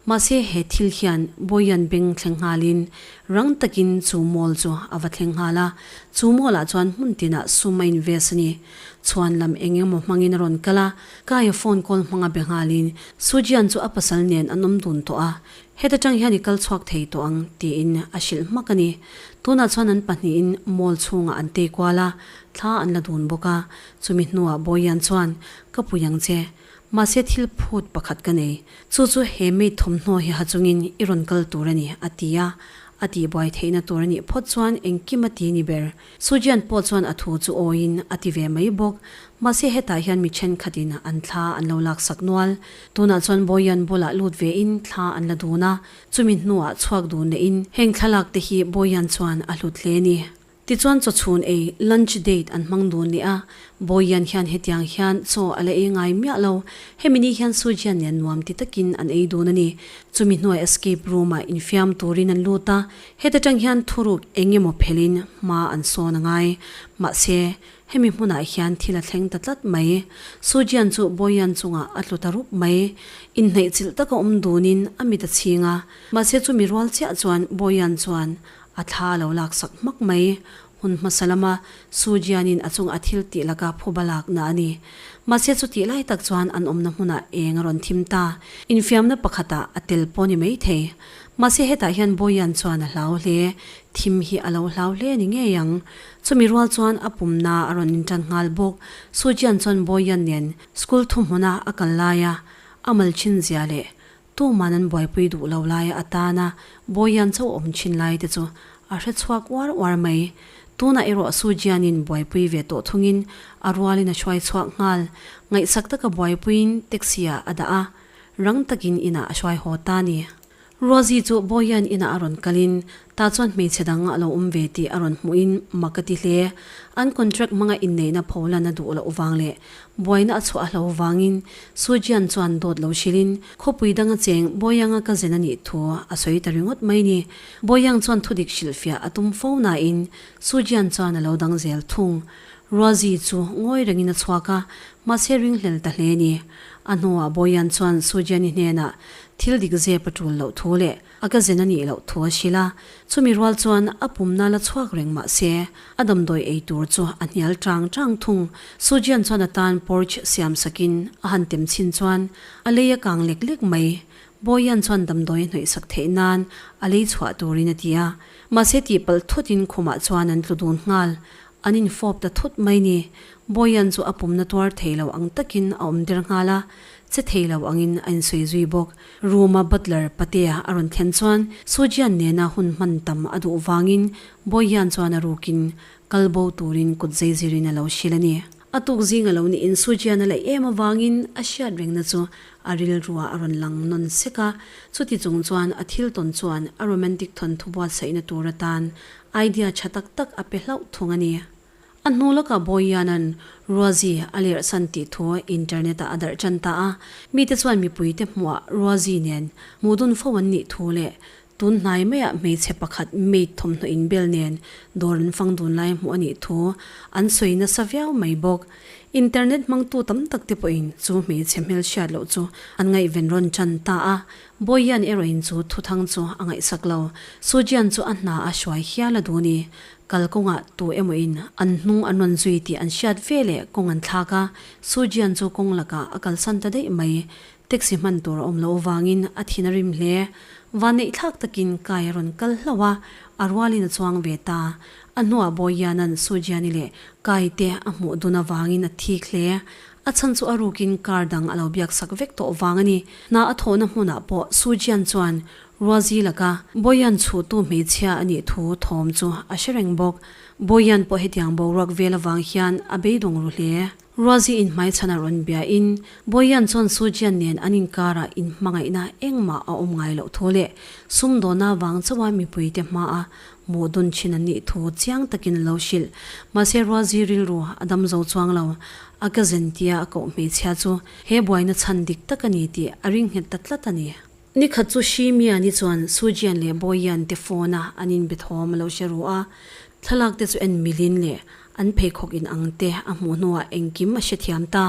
Mahse he thil hian Bawian beng thleng nghalin rang takin chu mall chu a va thleng nghal a. Chu mall ah chuan hmun tinah sum a invest a ni. Chhuan lam eng emaw hmangin a rawn kal a, Kaia phone call hmanga be nghalin Sujian chu a pasal nen an awm dun tawh a. Heta tang hian i kal chhuak thei tawh ang, tiin a hrilh hmak a ni. Tunah chuan an pahnihin mall chhungah an tei kual a, thla an la dun bawk a. Chumi hnuah Bawian chuan, Ka pui ang che. Mahse thil phut pakhat ka nei. Chu chu he maid thawmhnaw hi ha chungin i rawn kal tur a ni, a ti a. A tihbuai theihna tur a nih phawt chuan engkim a ti ni ber. Sujian pawh chuan a thu chu awiin a ti ve mai bawk. Mahse hetah hian mi thenkhatin an thla an lo laksak nual. Tunah chuan Boyan bulah lut vein thla an la dun a, chumi hnuah chhuak dun lehin heng thlalak te hi Boyan chuan a hlut hle ni. Tichuan chawchhun ei, lunch date, an hmang dun leh a, Boyan hian hetiang hian chaw a la ei ngai miah lo. Hemi ni hian Sujian nen nuam ti takin an ei dun a ni. Chumi hnuai escape room-ah infiam turin an lut a, Heta tang hian thuruk eng emaw phelin hma an sawn a ngai. Mahse, hemi hmunah hian thil a thleng ta tlat mai. Sujian chu Boyan chungah a tlu ta rup mai. Inhnaih chilh taka awm dunin a mit a chhing a. Mahse chumi rual chiah chuan Boyan chuan a thla a lo laksak hmak mai. Hun hmasa lama Sujianin a chunga a thil tih laka phuba lakna a ni. Mahse chutih lai tak chuan an awmna hmunah eng a rawn thim ta. Infiamna pakhatah a tel pawh ni maithei. Mahse hetah hian Boyan chuan a hlau hle, thim hi a lo hlau hle ni ngei ang. Chumi rual chuan a pumna a rawn intan nghal bawk. Sujian chuan Boyan nen school thuhmuna a kal laia a mal thin zia leh tuman an buaipui duh lo laia a tana Boyan chauh awm thin lai te chu a hre chhuak uar uar mai. Tunah erawh Sujianin buaipui ve tawh thungin a rualin a hruai chhuak nghal. Ngaihsak taka buaipuiin taxi-ah a dah a, rang takin inah a hruai haw ta ni. Rosie chu Boyan inah a rawn kalin tah chuan hmeichhe dang a lo awm ve tih a rawn hmuhin mak a ti hle. An contract hmanga inneihna pholan a duh loh vang leh buaina a chhuah a hlo vangin Sujian chuan dawt lo hrilhin khawpui danga cheng Boyanga ka zen a nih thu a sawi ta ringawt mai ni. Boyang chuan thudik hrilhfiah a tum fo nain Sujian chuan a lo dang zel thung. Rosie chu ngawi rengin a chhuak a, mahse ringhlel ta hle ni. A hnuah Boyan chuan Sujiani hnenah Thil dik zep a tul loh thu leh a ka zen a nih loh thu a hrilh a, chumi rual chuan a pumna la chhuak reng mah se a damdawi ei tur chu a hnial tang tang thung. Sujian chuan a tan porch siam sakin a han tem chhin chuan a lei a kang lek lek mai. Bawian chuan damdawi a hnawih sak theih nan a lei chhuah turin a ti a, mahse tihpalh thutin khumah chuan an tlu dun nghal. An infawp ta thut mai ni. Bawian chu a pumna tuar thei lo ang takin a awm der nghal a, che thei lo angin a insawi zui bawk. Room-a butler Patea a rawn thlen chuan Sujian nena hun hman tam a duh vangin Bawihian chuan a rukin kal bo turin kut zei zirin a lo hrilh a ni. A tuk zing a lo niin Sujian a laih em avangin a hriat rengna chu a rilruah a rawn lang nawn sek a, chuti chung chuan a thil tawn chuan a romantic thawnthu buatsaihna tur atan idea tha tak tak a pe hlauh thung a ni. A hnu lawkah Bawihianan Ruazi a lerhsan tih thu internet-ah a darh tan ta a. Mite chuan mipuite hmuah Ruazi nen hmuh dun fo an nih thu leh tun hnai maiah hmeichhe pakhat maid thawmhnaw inbel nen dawr an fang dun lai hmuh a nih thu an sawi nasa viau mai bawk. Internet hmangtu tam tak te pawhin chu hmeichhe hmelhriat loh chu an ngaihven rawn tan ta a. Bawihian erawhin chu thuthang chu a ngaihsak lo. Sujian chu a hna a hruai hial a duh ni. Kal kawngah tu emaw in an hnung an rawn zui tih an hriat ve leh kawng an thlak a, Sujian chu kawng lakah a kalsan ta daih mai. Taxi hman tur a awm loh avangin a thin a rim hle. Vanneih thlak takin Kai a rawn kal hlauh a, a rualin a chuang ve ta. A hnuah Bawihiana'n Sujiani leh Kai te a hmuh dun avangin a thik hle. A chhan chu a rukin car dang a lo biak sak vek tawh vang a ni. Hna a thawhna hmunah pawh Sujian chuan Ruazi laka Boyan chhuhtu hmeichhia a nih thu thawm chu a hre reng bawk. Boyan pawh hetiang boruak vel avang hian a beidawng ru hle. Ruazi in hmaichhan a rawn bia in Boyan chuan Sujian nen an inkarah inhmangaihna engmah a awm ngai loh thu leh sumdawna vang chauha mipuite hmaa hmuh dun thin an nih thu chiang takin a lo hrilh. Mahse Ruazi rilru a dam zo chuang lo. A ka zen tia a koh hmeichhia chu he buaina chhan dik tak a ni tih a ring nghet ta tlat a ni. Ni khat chu Shimiani chuan Sujian leh Boyan te phone a an inbe thawm a lo hre ru a, thlalak te chu en milin leh an pheikhawk in ang te a hmuh hnuah engkim a hrethiam ta.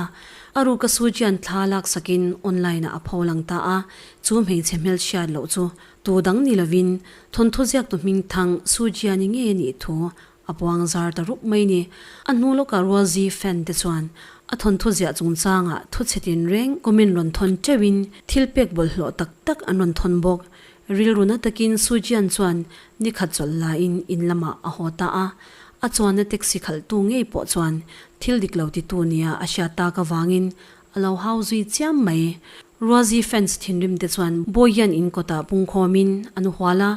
A ruka Sujian thla laksakin online ah a pho lang ta a, chu hmeichhe hmelhriat loh chu tu dang ni lovin thawnthu ziaktu hmingthang Sujiani ngei a nih thu A puang zar ta rup mai ni. A hnu lawkah Rualzi fan te chuan a thawnthu ziah chungchangah thu chhe tinreng comment rawn thawn teuhin thil pek bawlhhlawh tak tak an rawn thawn bawk. Rilru na takin Sujian chuan ni khat chawlh laiin in lamah a haw ta a. A chuanna taxi khalhtu ngei pawh chuan thil dik lo titu nia a hriat tak avangin a lo hau zui chiam mai. Ruazi fans thinrim te chuan Bawihian in kawtah pungkhawmin an hual a,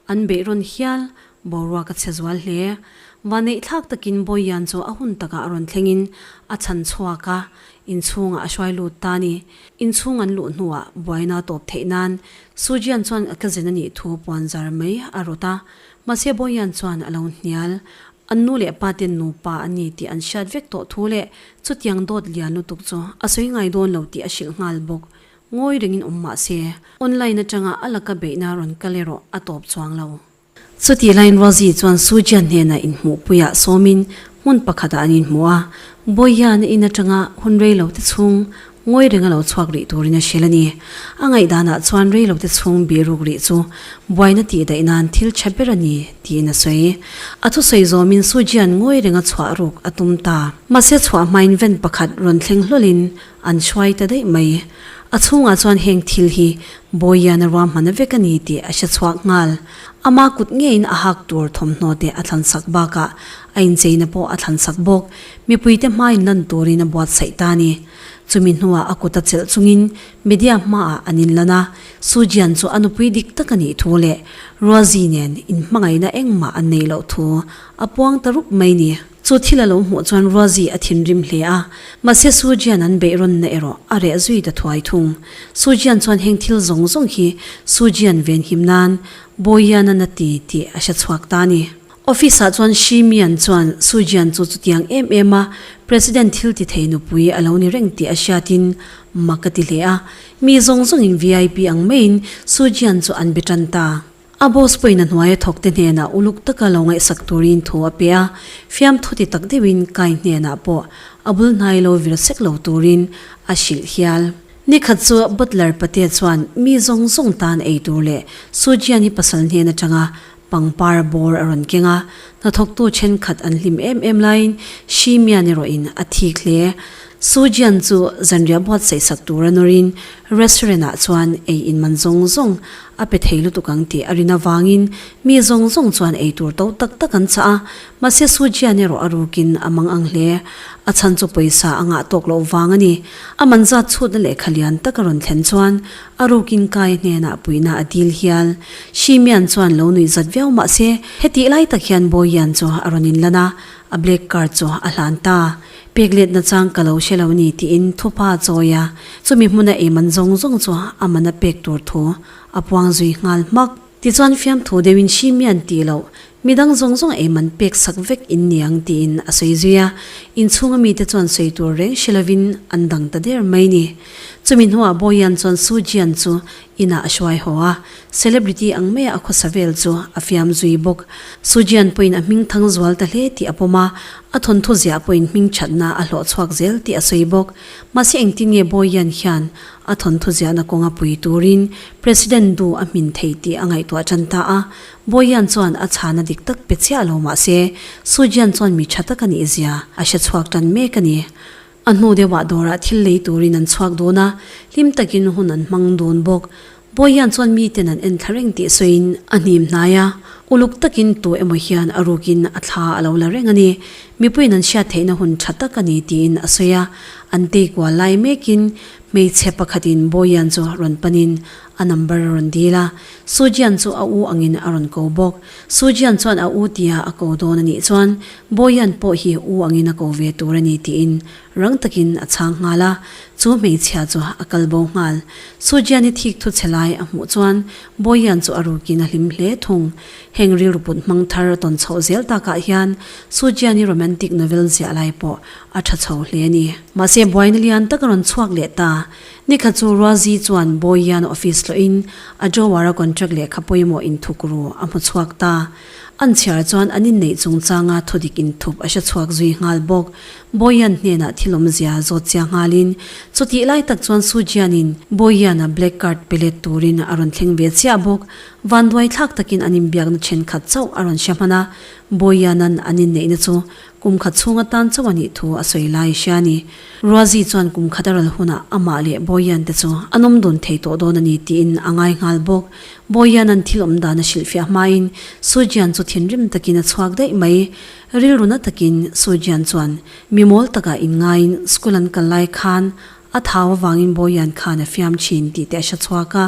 an beih rawn hial, boruak a chhe zual hle. Vaneih thlak takin Bawihian chu a hun takah a rawn thlengin a chhan chhuak a, inchhungah a hruai lut ta a ni. Inchhung an luh hnuah buaina tawp theih nan Sujian chuan a cousin a nih thu puan zar mai a rawt a, mahse Bawihian chuan a lo hnial. An nu leh pa ten nupa an ni tih an hriat vek tawh thu leh chutiang dawt lian lutuk chu a sawi ngai dawn lo tih a hrilh nghal bawk. Ngawi rengin awm mah se, online atanga a laka beihna rawn kal erawh a tawp chuang lo. Chutih laiin Rosie chuan Sujian hnenah inhmuhpuiah sawmin hmun pakhatah an inhmu a, Bawihian a in atanga hun reilote chhung Ngawi reng a lo chhuak rih turin a hrilh a ni. A ngaihdanah chuan reilote chhung bihruk rih chu buaina tih daih nan thil tha ber a ni tiin a sawi. A thusawi zawmin Sujian ngawi renga chhuah ruk a tum ta. Mahse chhuah hmain van pakhat rawn thleng hlawlhin an hruai ta daih mai. A chhungah chuan heng thil hi Bawihian a ruahman vek a ni tih a hre chhuak nghal. Ama kut ngeiin a hak tur thawmhnaw te a thlansak bakah a incheina pawh a thlansak bawk. Mipuite hmain lan turin a buatsaih ta a ni. Chumi hnuah a kut a chelh chungin media hmaah an inlan a, Sujian chu a nupui dik tak a nih thu leh Ruazi nen inhmangaihna engmah an neih loh thu a puang ta rup mai ni. Chu thil a lo hmuh chuan Ruazi a thinrim hle a, mahse Sujian an beihrawnna erawh a reh zui ta thuai thung. Sujian chuan heng thil zawng zawng hi Sujian venhim nan Bawihian a na ti tih a hre chhuak ta a ni. Office ah chuan Shi Mian chuan Su Jian chu chutiang em em a President thil ti thei nupui a lo ni reng tih a hriatin mak a ti hle a, mi zawng zawngin vip ang maiin Su Jian chu an be tan ta. A boss pawhin a hnuaia thawkte hnenah uluk taka lo ngaihsak turin thu a pe a, fiamthu ti tak deuhin Kai hnenah pawh a bul hnai lo vir sek lo turin a hrilh hial. Nikhat chu Butler pate chuan mi zawng zawng tan ei tur leh Su Jian hi pasal hnen atanga Pangpar bawr a rawn keng a, hnathawktu thenkhat an hlim em em laiin Shi Mian erawhin a thik hle. Su Jian chu zanriah buatsaih sak tura nawrin restaurant ah chuan ei in man zawng zawng a pe thei lutuk ang tih a rin avangin mi zawng zawng chuan ei tur to tak tak an chah a, mahse Su Jian erawh a rukin a mang ang hle. A chhan chu pawisa a ngah tawk loh vang a ni. A man zat chhutna lehkha lian tak a rawn thlen chuan A rukin Kai hnenah puihna a dil hial. Shimian chuan lo nuih zat viau mah se, hetih lai tak hian Bawihian chu a rawn inlan a, a black card chu a hlan ta. Pek letna chang ka lo hre lo ni tiin thupa a chawi a, chumi hmuna ei man zawng zawng chu a man a pek tur thu a puang zui nghal hmak. Tichuan fiamthu deuhin Shimian tih loh, midang zawng zawng ei man pek sak vek in niang tiin a sawi zui a, inchhunga mite chuan sawi tur reng hre lovin an dang ta der mai ni. Chumi hnuah Bawian chuan Su Jian chu inah a hruai haw a, celebrity ang maia a khawsa vel chu a fiam zui bawk. Su Jian pawhin a hming thang zual ta hle tih a pawm a, a thawnthu ziah pawhin hming thatna a hlawh chhuak zel tih a sawi bawk. Mahse engtin nge Bawian hian a thawnthu ziahna kawnga pui turin President Du a hmin thei tih a ngaihtuah tan ta a, Bawian chuan a chhana dik tak pe chiah lo mah se, Su Jian chuan mi tha tak a nih zia a hre chhuak tan mek a ni. A hnu deuhah dawrah thil lei turin an chhuak dun a, hlim takin hun an hmang dun bawk. Bawian chuan miten an en thla reng tih sawiin a hnim hnai a, uluk takin tu emaw hian a rukin a thla a lo la reng a ni. Mipuiin an hriat theihna hun tha tak a ni tiin a sawi a, an tei kual lai mekin Hmeichhe pakhatin Bawian chu rawn panin a number a rawn dil a, Sujian chu a u angin a rawn ko bawk. Sujian chuan a u tia a ko dawn a nih chuan Bawian pawh hi u angin a ko ve tur a ni tiin rang takin a chhang nghal a, chu hmeichhia chu a kal bo nghal. Sujian-i thik thu chhe lai a hmuh chuan Bawian chu a rukin a hlim hle thung. Heng rilru put hmang thar a tawn chhoh zel takah hian Sujian-i romantic novel ziah lai pawh A tha chho hle a ni. Mahse buaina lian tak a rawn chhuak leh ta. Nikhat chu Ruazi chuan Bawihian office hlawhin a drawer-a contract lehkha pawimawh inthuk ru a hmu chhuak ta. An chhiar chuan an inneih chungchanga thudik inthup a hre chhuak zui nghal bawk. Bawihian hnenah thil awmzia zawt chiah nghalin chutih lai tak chuan Sujianin Bawihiana black card pe let turin a rawn thleng ve chiah bawk. Vanduai thlak takin an inbiakna thenkhat chauh a rawn hre hman a, Bawihianan an inneihna chu Kum khat chhung atan chauh a nih thu a sawi lai hria a ni. Ruazi chuan kum khat a ral hunah amah leh Bawian te chu an awm dun thei tawh dawn a ni tiin a ngai nghal bawk. Bawian an thil awm dan a hrilhfiah hmain Sujian chu thinrim takin a chhuak daih mai. Rilru na takin Sujian chuan mi mawl takah inngaiin school an kal lai khan A thau avangin Bawian khan a fiam thin tih te a hre chhuak a,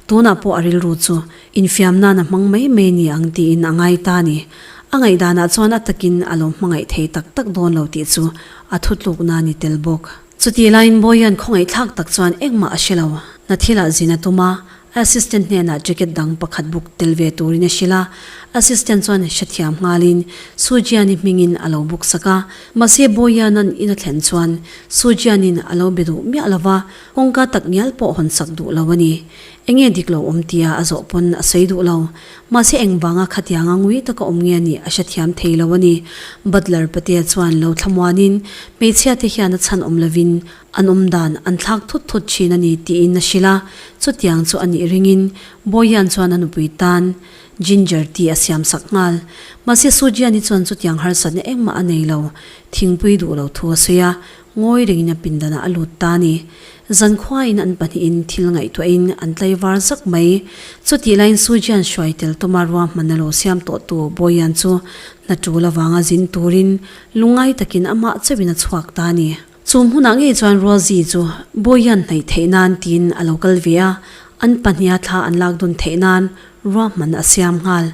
tunah pawh a rilru chu infiam nan a hmang mai mai ni ang tiin a ngai ta a ni. A ngaihdanah chuan a takin a lo hmangaih thei tak tak dawn lo tih chu a thutlukna a ni tel bawk. Chutih laiin Bawian khawngaihthlak tak chuan engmah a hre lo. Hna thilah zin a tum a, A assistant hnenah jacket dang pakhat buk tel ve turin a hrilh a, assistant chuan hrethiam nghalin Sujiani hmingin a lo buk sak a. Mahse Bawianan in a thlen chuan Sujianin a lo be duh miah lo va, kawngka tak ngial pawh hawn sak duh lo a ni. Enge dik lo awm tia a zawh pawn a sawi duh lo. Mahse engvanga khatianga ngui taka awm nge nih a hrethiam thei lo a ni. Butler Patea chuan lo thlamuanin hmeichhia te hian a chhan awm lovin An awm dan an thlak thut thut thin a ni tiin a hrilh a, chutiang chu a nih ringin Bawihian chuan a nupui tan ginger tea a siam sak nghal. Mahse Sujiani chuan chutiang harsatna engmah a nei lo, thingpui duh lo thu a sawi a, ngawi ringin a pindanah a lut ta a ni. Zankhuain an pahnihin thil ngaihtuahin an tlaivar zak mai. Chutih laiin Sujian hruai tel tuma ruahmanna lo siam tawhtu Bawihian chu hna tul avanga zin turin lungngai takin amah chauhin a chhuak ta a ni. Chu hmunah ngei chuan Rosie chu Bawihian hnaih theih nan tiin a lo kal ve a, an pahniha thla an lak dun theih nan ruahman a siam nghal.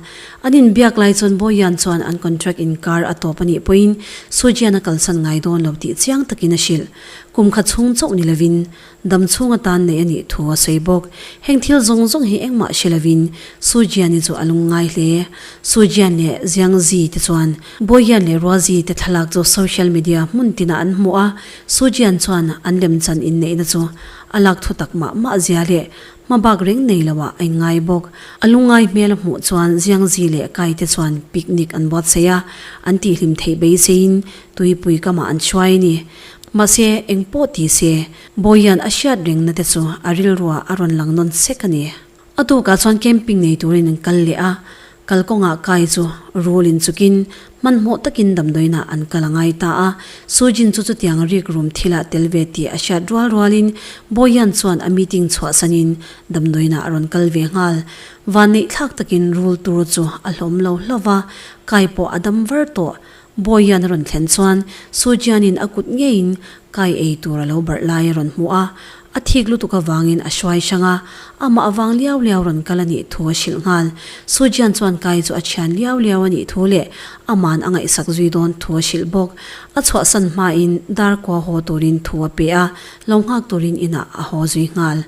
An inbiak lai chuan Bawihian chuan an contract inkar a tawp a nih pawhin Sujian a kalsan ngai dawn lo tih chiang takin a hrilh. Kum khat chhung chauh ni lovin dam chhung atan neih a nih thu a sawi bawk. Heng thil zawng zawng hi engmah hre lovin Sujiani chu a lungngai hle. Sujian leh Jiangzi te chuan Bawihian leh Ruazi te thlalak chu social media hmun tinah an hmu a, Sujian chuan an lemchan inneihna chu a lak thu tak mah mah zia leh hmabak reng nei lo ah a inngai bawk. A lungngai hmel a hmuh chuan Jiangzi leh Kai te chuan picnic an buatsaih a, an tihhlim theih beiseiin tuipui kamah an hruai a ni. Mahse, eng pawh ti se, Bawihian a hriat rengna te chu a rilruah a rawn lang nawn sek a ni. A tukah chuan camping nei turin an kal leh a, kalkawngah kai chu rul in chukin hmanhmawh takin damdawiinah an kal a ngai ta a. Sujin chu chutiang rik rum thilah tel ve tih a hriat rual rualin Bawihian chuan a meeting chhuahsanin damdawiinah a rawn kal ve nghal. Vanneih thlak takin rul tur chu a hlawm lo hlauh va, kai pawh a dam var tawh. Bawihian a rawn thlen chuan Sujianin a kut ngeiin kai ei tur a lo barh lai a rawn hmu a, a thik lutuk avangin a hruai hrang a, amah avang liau liau rawn kal a nih thu a hrilh nghal. Sujian chuan kai chu a thian liau liau a nih thu leh aman a ngaihsak zui dawn thu a hrilh bawk. A chhuahsan hmain dar kua haw turin thu a pe a, lo nghak turin inah a haw zui nghal.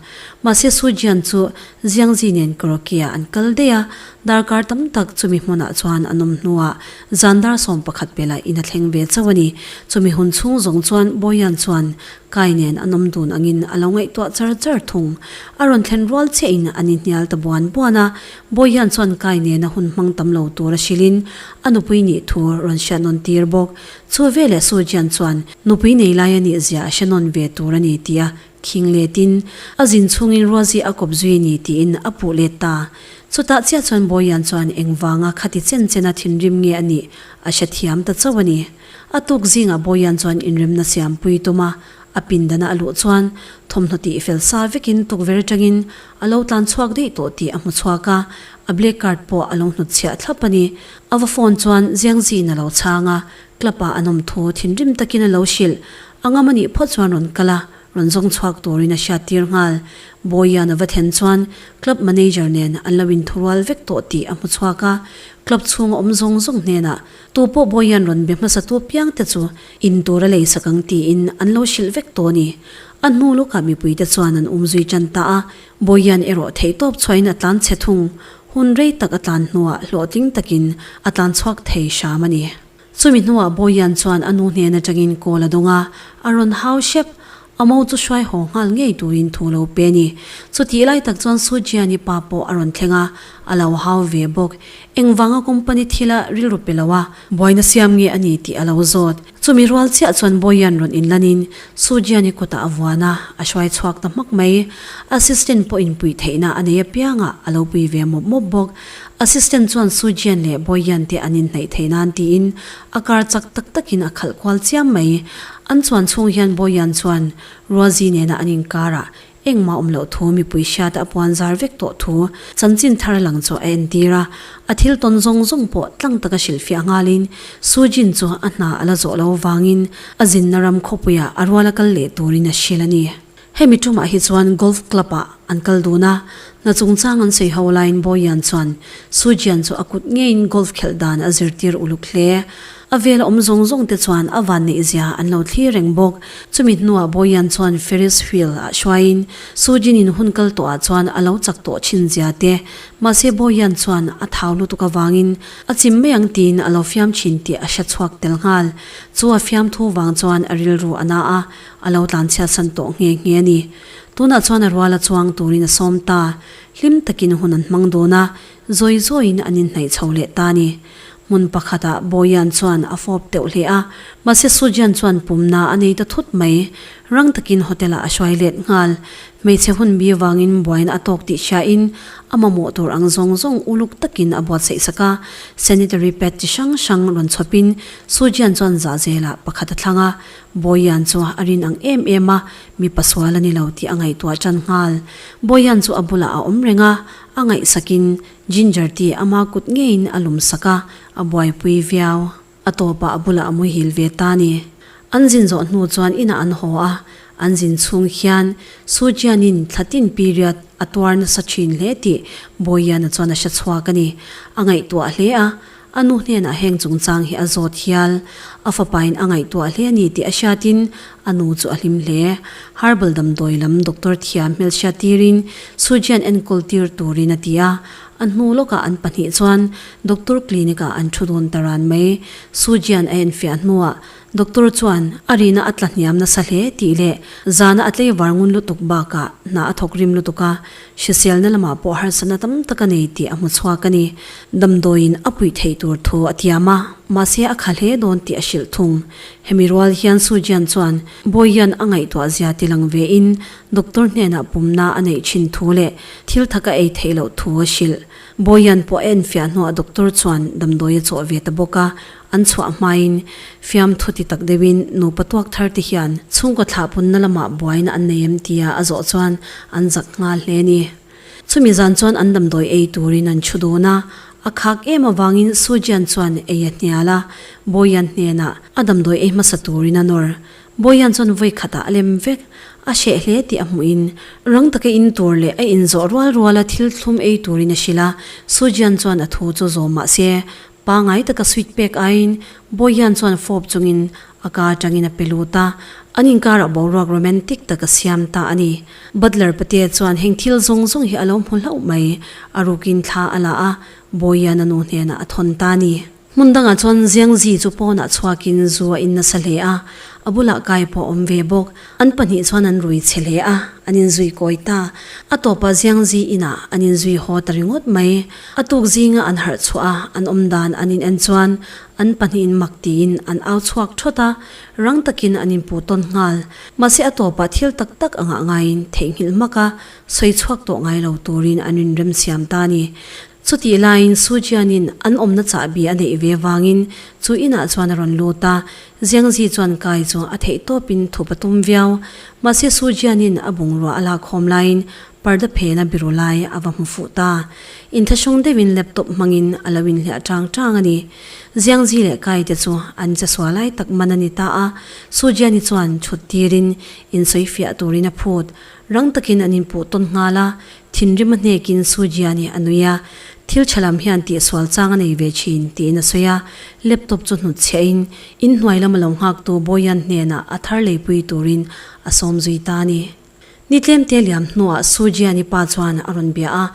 Mahse Sujian chu Jiangzi nen karaoke-ah an kal daih a, darkar tam tak chumi hmunah chuan an awm hnuah Zan dar 11 pelah in a thleng ve chauh a ni. Chumi hun chhung zawng chuan Bawian chuan Kai nen an awm dun angin a lo ngaihtuah char char thung. A rawn thlen rual chiahin an inhnial ta buan buan a, Bawian chuan Kai nena hun hmang tam lo tur a hrilhin a nupui nih thu rawn hriat nawn tir bawk. Chu veleh Su Jian chuan nupui nei lai a nih zia a hre nawn ve tur a ni tih a Khing letin a zin chhungin Ruazi a kawp zui ni tiin a puh let ta. Chutah chiah chuan Bawian chuan engvanga khati chen chena thinrim nge a nih a hre thiam ta chauh a ni. A tuk zingah Bawian chuan inremna siampui tum a, a pindana a luh chuan thawmhnaw tih fel sa vekin tukver atangin a lo tlan chhuak daih tawh tih a hmu chhuak a, a black card pawh a lo hnutchhiah thlap a ni. A va phone chuan Ziangzin a lo chhang a, club-ah an awm thu thinrim takin a lo hrilh. A ngam a nih phawt chuan rawn kal a, Rawn zawng chhuak turin a hriat tir nghal. Bawian a va then chuan club manager nen an lo inthurual vek tawh tih a hmu chhuak a, club chhunga awm zawng zawng hnenah tu pawh Bawian rawn be hmasa tu piang te chu in tur a lei sak ang tiin an lo hrilh vek tawh a ni. A hnu lawkah mipuite chuan an um zui tan ta a, Bawian erawh theihtawp chhuahin a tlan chhe thung. Hun rei tak a tlan hnuah hlawhtling takin a tlan chhuak thei hram a ni. Chumi hnuah Bawian chuan a nu hnen atangin call a dawng a, a rawn hau hrep. A mo chu hruai haw nghal ngei turin thu lo pe a ni. Chutih lai tak chuan Sujiani pa pawh a rawn thleng a, a lo hau ve bawk. Engvanga company thila rilru pe lo a, buaina siam nge a ni tih a lo zawt. Chumi rual chiah chuan Bawian rawn inlanin Sujiani kutah a vuan a, a hruai chhuak ta hmak mai. Assistant pawhin puih theihna a nei apiangah a lo pui ve mawp mawp bawk. Assistant chuan Sujian leh Boyan te an inhnaih theih nan tiin a car chak tak takin a khalh kual chiam mai. An chuan chhung hian Boyan chuan Ruazi nena an inkarah engmah awm loh thu mipui hriata a puan zar vek tawh thu chanchin thar lang chu a entir a. A thil tawn zawng zawng pawh tlang taka hrilhfiah nghalin Sujin chu a hna a la zawh lo vangin a zinna ram khawpuiah a ruala kal leh turin a hrilh a ni. Hemi tumah hi chuan golf club ah an kal dun a, hna chungchang an sawi ho laiin Boyan chuan Sujian chu a kut ngeiin golf khelh dan a zirtir uluk hle. A vela awm zawng zawng te chuan a van neih zia an lo thlir reng bawk. Chumi hnuah Boyan chuan Ferris wheel ah hruaiin Sujin in hun kal tawhah chuan a lo chak tawh thin zia te, mahse Boyan chuan a thau lutuk avangin a chim mai ang tiin a lo fiam thin tih a hre chhuak tel nghal. Chu a fiamthu vang chuan a rilru a na a, A lo tlanchhiatsan tawh nghe nghe a ni. Tunah chuan a ruala chuang turin a sawm ta. Hlim takin hun an hmang dawn a, zawi zawiin an inhnaih chho leh ta a ni. Hmun pakhatah Boyan chuan a fawp teuh hle a, mahse Sujian chuan pumna a nei ta thut mai. Rang takin hotel-ah a hruai let nghal. Hmeichhe hun bi vangin buaina a tawk tih hriain a mamawh tur ang zawng zawng uluk takin a buatsaih sak a, sanitary pad chi hrang hrang rawn chhawpin Sujian chuan zahzelah pakhat a thlang a, Bawian chu a rin ang em em a, mipa sual a ni lo tih a ngaihtuah tan nghal. Bawian chu a bulah a awm reng a, a ngaihsakin Ginger tea ama kut ngeiin a lum sak a, a buaipui viau. A tawpah a bulah a muhil ve ta ni. An zin zawh hnu chuan inah an haw a, an zin chhung hian Su Jianin thlatin period a tuar nasa thin hle tih Bawiana chuan a hre chhuak a ni. A ngaihtuah hle a, A nu hnenah heng chungchang hi a zawt hial. A fapain a ngaihtuah hle a ni tih a hriatin a nu chu a hlim hle. Herbal damdawi lam doctor thiam hmelhriat tirin Sujian enkawl tir turin a ti a. A hnu lawkah an pahnih chuan doctor clinic ah an thu dun ta ran mai. Sujian a enfiah hnuah doctor chuan a rina a tla hniam nasa hle tih leh zana a tleivar ngun lutuk bakah hna a thawk rim lutuk a, Hriselna lamah pawh harsatna tam tak a nei tih a hmu chhuak a ni. Damdawiin a puih theih tur thu a tiam a, mahse a kha hle dawn tih a hrilh thung. Hemi rual hian Sujian chuan Bawihian a ngaihtuah zia ti lang vein doctor hnenah pumna a neih thin thu leh thil thak a ei theih loh thu a hrilh. Bawihian pawh a enfiah hnuah doctor chuan damdawi a chawh ve ta bawk a, An chhuah hmain fiamthu ti tak deuhin nupa tuak thar te hian chhungkaw thlahpunna lamah buaina an nei em tia a zawh chuan an zak nghal hle a ni. Chumi zan chuan an damdawi ei turin an thu dun a, a khak em avangin Sujian chuan ei a hnial a, Bawian hnenah a damdawi ei hmasa turin a nawr. Bawian chuan vawi khatah a lem vek, a hreh hle tih a hmuhin rang taka in tur leh a inzawh rual ruala thil thlum ei turin a hrilh a, Sujian chuan a thu chu zawm mah se Pangai taka sweet pek aiin Bawihian chuan fawp chungin a ka atangin a pe lut a, an inkarah boruak romantic tak a siam ta a ni. Butler Patea chuan heng thil zawng zawng hi a lo hmu hlauh mai, a rukin thla a la a, Bawihian a nu hnenah a thawn ta a ni. Hmun dangah chuan Ziangzi chu pawnah chhuakin zu a in nasa hle a, a bulah kai pawh a awm ve bawk. An pahnih chuan an rui chhe hle a, an inzui kawi ta. A tawpah Ziangzi inah an inzui haw ta ringawt mai. A tuk zinga an harh chhuah a, an awm dan an in en chuan an pahnihin mak tiin an au chhuak thawt a, rang takin an inpuh tawn nghal. Mahse a tawpah thil tak tak a ngah ngaiin theihnghilh hmak a, sawi chhuak tawh ngai lo turin an inremsiam ta a ni. Chutih laiin Sujianin an awmna chahbi a neih ve vangin chu inah chuan a rawn lut a, Ziangzi chuan kai chu a theih tawpin thup a tum viau. Mahse Sujianin a bungrua a lakkhawm laiin parda phena biru lai a va hmu fuh ta. Inthlahrung deuhin laptop hmangin a lo inhliah tang tang a ni. Ziangzi leh Kai te chu an che sual lai tak man a ni ta a, Sujiani chuan chhut tirin insawifiah turin a phut. Rang takin an inpuh tawn nghal a, Thinrim a hnekin Sujiani a nui a, thil tha lam hian tihsual chang a nei ve thin tiin a sawi a, laptop chu hnutchhiahin inhnuai lama lo nghaktu Bawian hnenah a thar leipui turin a sawm zui ta a ni. Ni tlemte liam hnuah Sujiani pa chuan a rawn bia a,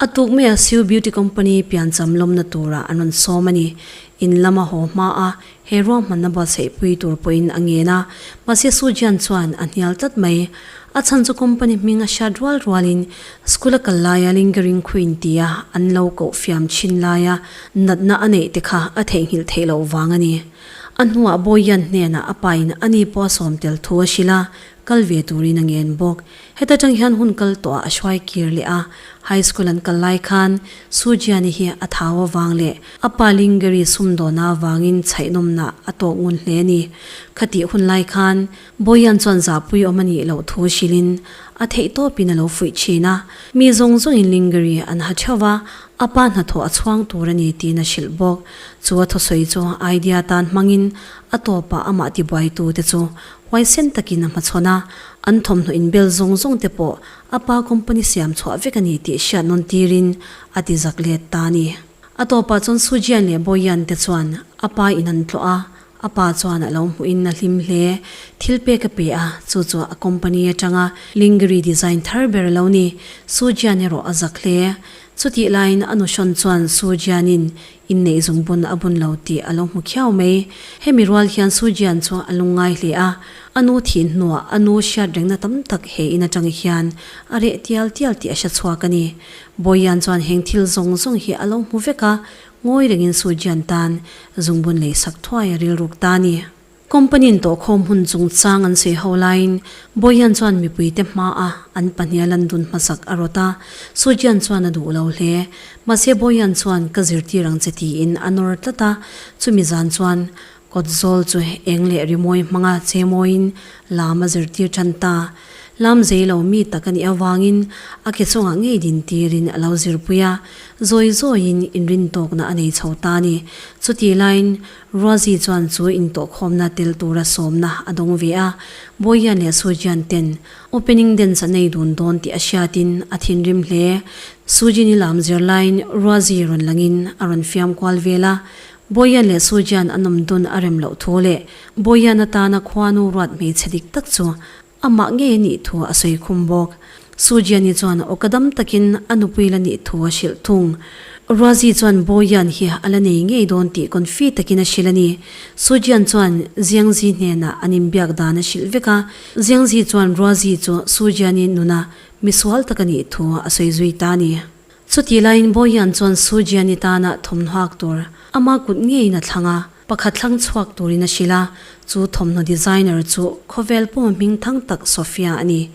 a tuk maia Siu Beauty Company piancham lawmna turah an rawn sawm a ni. In lama haw hma a, he ruahmanna buatsaihpui tur pawhin a ngen a, mahse Sujian chuan a hnial tlat mai. A chhan chu company hming a hriat rual rualin school a kal laia lingering queen tia an lo koh fiam thin laia natna a neih te kha a theihnghilh theih loh vang a ni. A hnuah Bawihian hnenah a pain a ni pawh a sawm tel thu a hrilh a, kal ve turin a ngen bawk. Heta tang hian hun kal tawhah a hruai kir leh a, high school an kal lai khan Sujiani hi a thau avang leh a pa Lingeri sumdawna avangin chhaihnawmna a tawk ngun hle a ni. Khatih hun lai khan Bawian chuan zahpui awm a nih loh thu hrilhin a theih tawpin a lo fuih thin a, mi zawng zawngin Lingeri an ha theuh va, a pa hnathawh a chhuang tur a ni tiin a hrilh bawk. Chu a thusawi chu idea tan hmangin a tawpah amah tibuaitute chu. Huaisen takin a hmachhawn a, an thawmhnaw inbel zawng zawng te pawh a pa company siam chhuah vek a ni tih hriat nawn tirin a ti zak let ta a ni. A tawpah chuan Sujian leh Boyan te chuan a pa in an tlawh a, a pa chuan a lo hmuhin a hlim hle. Thil pek a pe a, chu chu a company atanga lingerie design thar ber a lo ni. Sujian erawh a zak hle. Chutih laiin a nuhrawn chuan Sujianin Inneih zungbun a bun lo tih a lo hmu khiau mai. Hemi rual hian Sujian chu a lungngai hle a, a nu thih hnuah a nu hriat rengna tam tak he in atang hian a reh tial tial tih a hre chhuak a ni. Bawian chuan heng thil zawng zawng hi a lo hmu vek a, ngawi rengin Sujian tan zungbun lei sak thuai a rilruk ta a ni. Company-in tawhkhawm hun chungchang an sawi ho laiin Boyan chuan mipuite hmaah an pahniha lan dun hmasak a rawt a, Sujian chuan a duh lo hle. Mahse Boyan chuan ka zirtir ang che tiin a nawr tlat a, chumi zan chuan kawt zawl chu eng leh rimawi hmanga chemawiin lam a zirtir tan ta. Lam zei lo mi tak a nih avangin a ke chungah ngei din tirin a lo zirpui a, zawi zawiin inrintawkna a nei chho ta a ni. Chutih laiin Ruazi chuan chu intawhkhawmna tel tura sawmna a dawng ve a, Bawihian leh Sujian ten opening dance an ei dun dawn tih a hriatin a thinrim hle. Sujin-i lam zir laiin Ruazi rawn langin a rawn fiam kual vel a, Bawihian leh Sujian an awm dun a rem loh thu leh Bawihian atana khuanu ruat hmeichhe dik tak chu amah ngei a nih thu a sawi khum bawk. Sujiani chuan awka dam takin a nupui la nih thu a hrilh thung. Ruazi chuan Bawian hi a la nei ngei dawn tih confi takin a hrilh a ni. Sujian chuan Ziangzi hnenah an inbiak dan a hrilh vek a, Ziangzi chuan Ruazi chu Sujiani nuna misual tak a nih thu a sawi zui ta a ni. Chutih laiin Bawian chuan Sujiani tana thawmhnaw hak tur ama kut ngeiin a thlang a, pakhat thlang chhuak turin a hrilh a, chu thawmhnaw designer chu khawvel pawm hming thang tak Sophia a ni.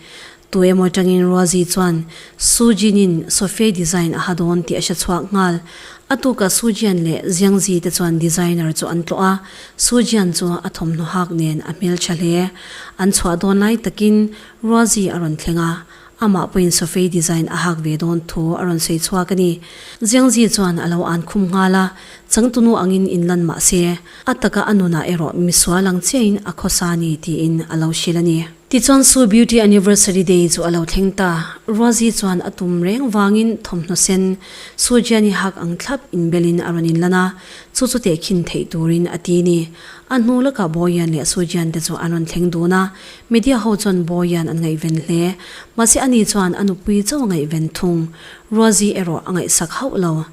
Tu emaw atangin Ruazi chuan Sujin-in Sophia design a ha dawn tih a hre chhuak nghal. A tukah Sujian leh Ziangzi te chuan designer chu an tlawh a, Sujian chu a thawmhnaw hak nen a hmeltha hle. An chhuah dawn lai takin Ruazi a rawn thleng a, Amah pawhin Sophie design a hak ve dawn thu a rawn sawi chhuak a ni. Ziangzi chuan a lo an khum nghal a, changtunu angin inlan mah se, a taka a nunah erawh misual ang chiahin a khawsa a ni tiin a lo hrilh a ni. Tichuan Su Beauty Anniversary Day chu a lo thleng ta. Ruazi chuan a tum reng vangin thawmhnaw sen Su Jiani hak ang thlap inbelin a rawn inlan a, chu chu tehkhin theih turin a ti ni. A hnu lakah Bawian leh Su Jian te chu an rawn thleng dun a, Media ho chuan Bawian an ngaihven hle. Mahse ani chuan a nupui chauh a ngaihven thung. Ruazi erawh a ngaihsak hauh lo.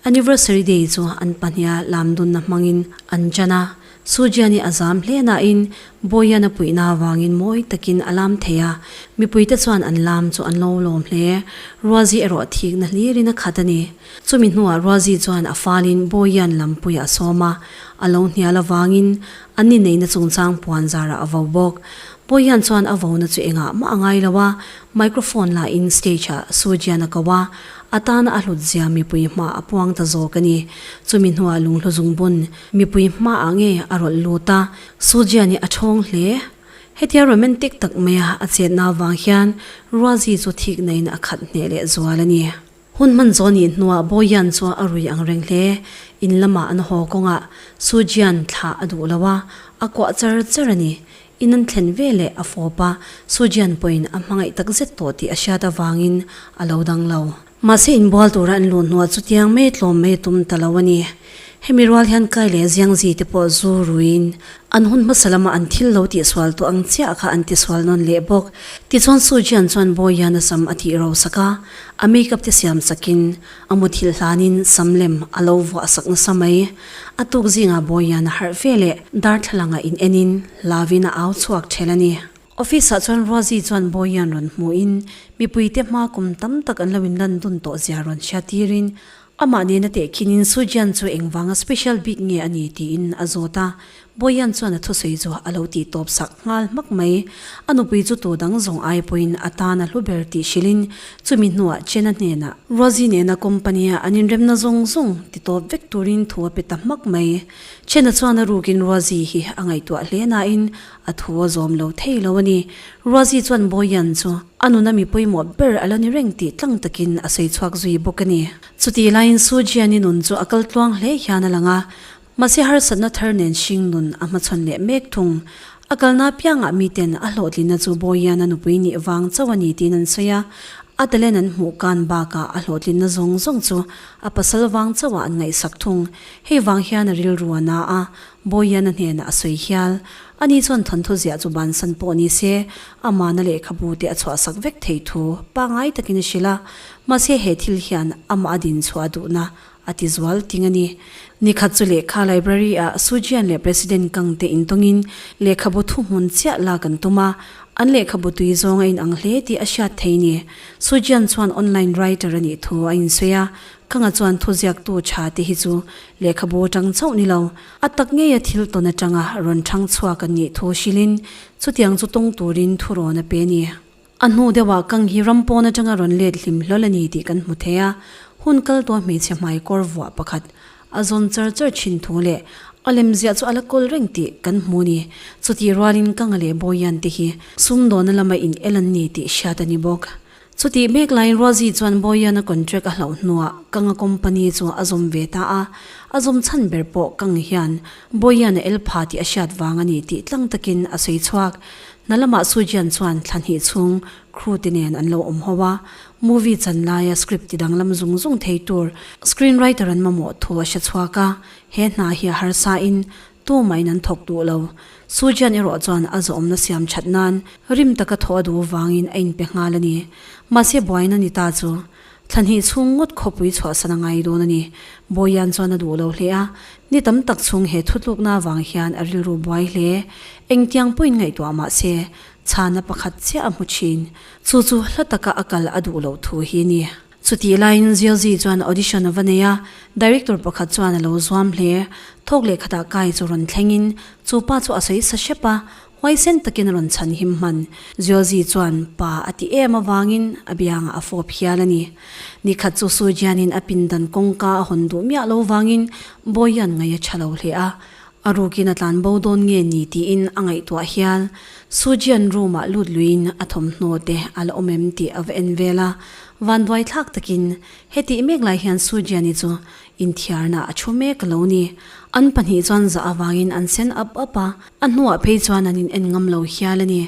Anniversary day chu an pahniha lamdunna hmangin an chan a. Sujiani a zam hle nain Bawian a puihna avangin mawi takin a lam thei a. Mipuite chuan an lam chu an lo lawm hle. Ruazi erawh thikna hlirin a khat a ni. Chumi hnuah Ruazi chuan a falin Bawian lampuiah a sawm a. A lo hnial avangin An inneihna chungchang puan zarah a vo bawk. Bawihian chuan a vona chu engah mah a ngai lo a, microphone la in stage ah Sujian a ko a, a tana a hlut zia mipui hma a puang ta zawk a ni. Chumi hnuah lunghlu zungbun mipui hma ah nge a rawlh lut a, Sujian hi a thawng hle. Hetia romantic tak maia a chetna avang hian Ruazi chu thikna in a khat hneh leh zual a ni. Hun hman zawh nih hnuah Bawian chu a rui ang reng hle. In lamah an haw kawngah Sujian thlah a duh lo a, a kuah char char a ni. In an thlen ve leh a fawp a, Sujian pawhin a hmangaih tak zet tawh tih a hriat avangin a lo dang lo. Mahse inbual tura an luh hnuah chutiang mai tlawm mai a tum ta lo a ni. Hemi rual hian Kai leh Ziangzi te pawh zu ruiin an hun hmasa lama an thil lo tihsual tawh ang chiah kha an tisual nawn leh bawk. Tichuan Sujian chuan Bawihian a sam a tih ro sak a, a makeup te siam sakin a muthilh hlanin sam lem a lo vuah sak nasa mai. A tuk zingah Bawihian a harh ve leh darthlalangah in enin hlauin a au chhuak ṭhel a ni. Office ah chuan Ruazi chuan Bawihian rawn hmuhin mipuite hma kum tam tak an lo inlan dun tawh zia rawn hriattirin Amah nena tehkhinin Sujian chu engvanga special bik nge a ni tiin a zawt a, Boyan chuan a thusawi chu a lo tih tawp sak nghal hmak mai. A nupui chu tu dang zawng ai pawhin a tan a hlu ber tih hrilhin chumi hnuah Chena hnenah Rosie nena company-a an inremna zawng zawng ti tawp vek turin thu a pe ta hmak mai. Chena chuan a rukin Rosie hi a ngaihtuah hle nain A thu a zawm lo thei lo a ni. Ruazi chuan Bawian chu a nuna mi pawimawh ber a la ni reng tih tlang takin a sawi chhuak zui bawk a ni. Chutih laiin Sujiani nun chu a kal tluang hle hian a lang a, mahse harsatna thar nen hring nun a hmachhawn leh mek thung. A kalna piangah miten a hlawhtlinna chu Bawihian a nupui nih vang chauh a ni tiin an sawi a, a talent an hmuh kan bakah a hlawhtlinna zawng zawng chu a pasal vang chauhah an ngaihsak thung. Hei vang hian a rilru a na a, Bawihian a hnenah a sawi hial. Ani chuan thawnthu ziah chu bansan pawh ni se, amahna lehkhabu te a chhuahsak vek thei thu pangngai takin a hrilh a, mahse he thil hian amah a dinchhuah duhna a ti zual ting a ni. Nikhat chu lehkha library ah Sujian leh President Kang te intawngin lehkhabu thuhmun chiah lak an tum a, an lehkhabu tui zawng a inang hle tih a hriat thei ni. Sujian chuan online writer a nih thu a insawi a, Kanga chuan thuziaktu tha te hi chu lehkhabu atang chauh ni lo, a tak ngeia thil tawn atanga rawn thang chhuak an nih thu hrilhin chutiang chu tawng turin thurawn a pe a ni. A hnu deuhah Kang hi ram pawn atanga rawn let hlim hlawl a ni tih kan hmu thei a, hun kal tawh hmeichhe hmai kawr vuah pakhat a zawn char char thin thu leh a lem ziah chu a la kawl reng tih kan hmu ni. Chutih rualin Kanga leh Bawian te hi sumdawna lama in el an ni tih hriat a ni bawk. Chutih mek laiin Rosie chuan Bawian a contract a hlauh hnuah Kanga company chu a zawm ve ta a, a zawm chhan ber pawh Kang hian Bawian a el pha tih a hriat vang a ni tih tlang takin a sawi chhuak. Hna lamah Sujian chuan thla hnih chhung crew te nen an lo awm ho a, movie chan laia script ti danglam zung zung thei tur screenwriter an mamawh thu a hre chhuak a, he hna hi a harsa in tumah-in an thawk duh lo. Sujian erawh chuan a zawhawmna siam that nan rim taka thawh a duh vangin a inpe nghal a ni. Mahse buaina ni ta chu Thla hnih chhung ngawt khawpui chhuahsan a ngai dawn a ni. Bawian chuan a duh lo hle a, ni tam tak chhung he thutlukna avang hian a rilru buai hle. Engtiang pawhin ngaihtuah mah se, chhana pakhat chiah a hmu thin. Chu chu hla taka a kal a duh loh thu hi a ni. Chutih laiin Ziozi chuan audition a va nei a, director pakhat chuan a lo zuam hle. Thawk leh khatah kai chu rawn thlengin chu pa chu a sawi sa hrep a, Huaisen takin a rawn chhan him hman. Ziozi chuan pa a ti em avangin a biangah a fawp hial a ni. Nikhat chu Sujianin a pindan kawngka a hawn duh miah lo vangin Bawian ngaih a tha lo hle a. A rukin a tlan bo dawn nge ni tiin a ngaihtuah hial. Sujian room-ah lut luiin a thawmhnaw te a la awm em tih a va en vel a. Vanduai thlak takin hetih mek lai hian Sujiani chu Inthiarna a thu mek a lo ni. An pahnih chuan zah avangin an sen up up a, a hnuah phei chuan an in en ngam lo hial a ni.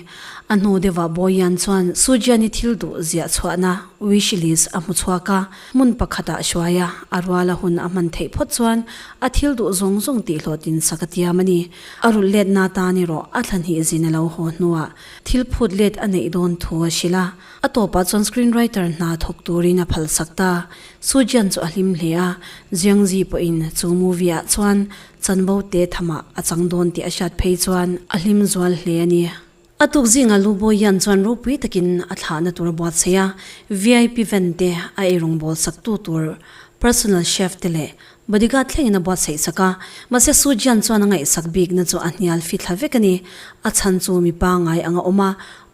A hnu deuhah Bawian chuan Sujiani thil duh ziah chhuahna wish list a hmu chhuak a, hmun pakhatah a hruai a, a ruala hun a hman theih phawt chuan a thil duh zawng zawng tihhlawhtlin sak a tiam a ni. A rulh letna tan erawh a thla hnih zin a lo haw hnuah thil phut let a neih dawn thu a hrilh a, a tawpah chuan screenwriter hna thawk turin a phalsak ta. Sujian chu a hlim hle a, Jiangzi pawhin chu movie ah chuan chanvo te thamah a chang dawn tih a hriat phei chuan a hlim zual hle a ni. A tuk zinga Lu Boyan chuan ropui takin a thlahna tur a buatsaih a, VIP van te a eirawng bawl sak tu tur personal chef te leh bodyguard thlengin a buatsaih sak a, mahse Sujian chuan a ngaihsak bikna chu a hnial fithla vek a ni. A chhan chu mi pangngai anga awm a,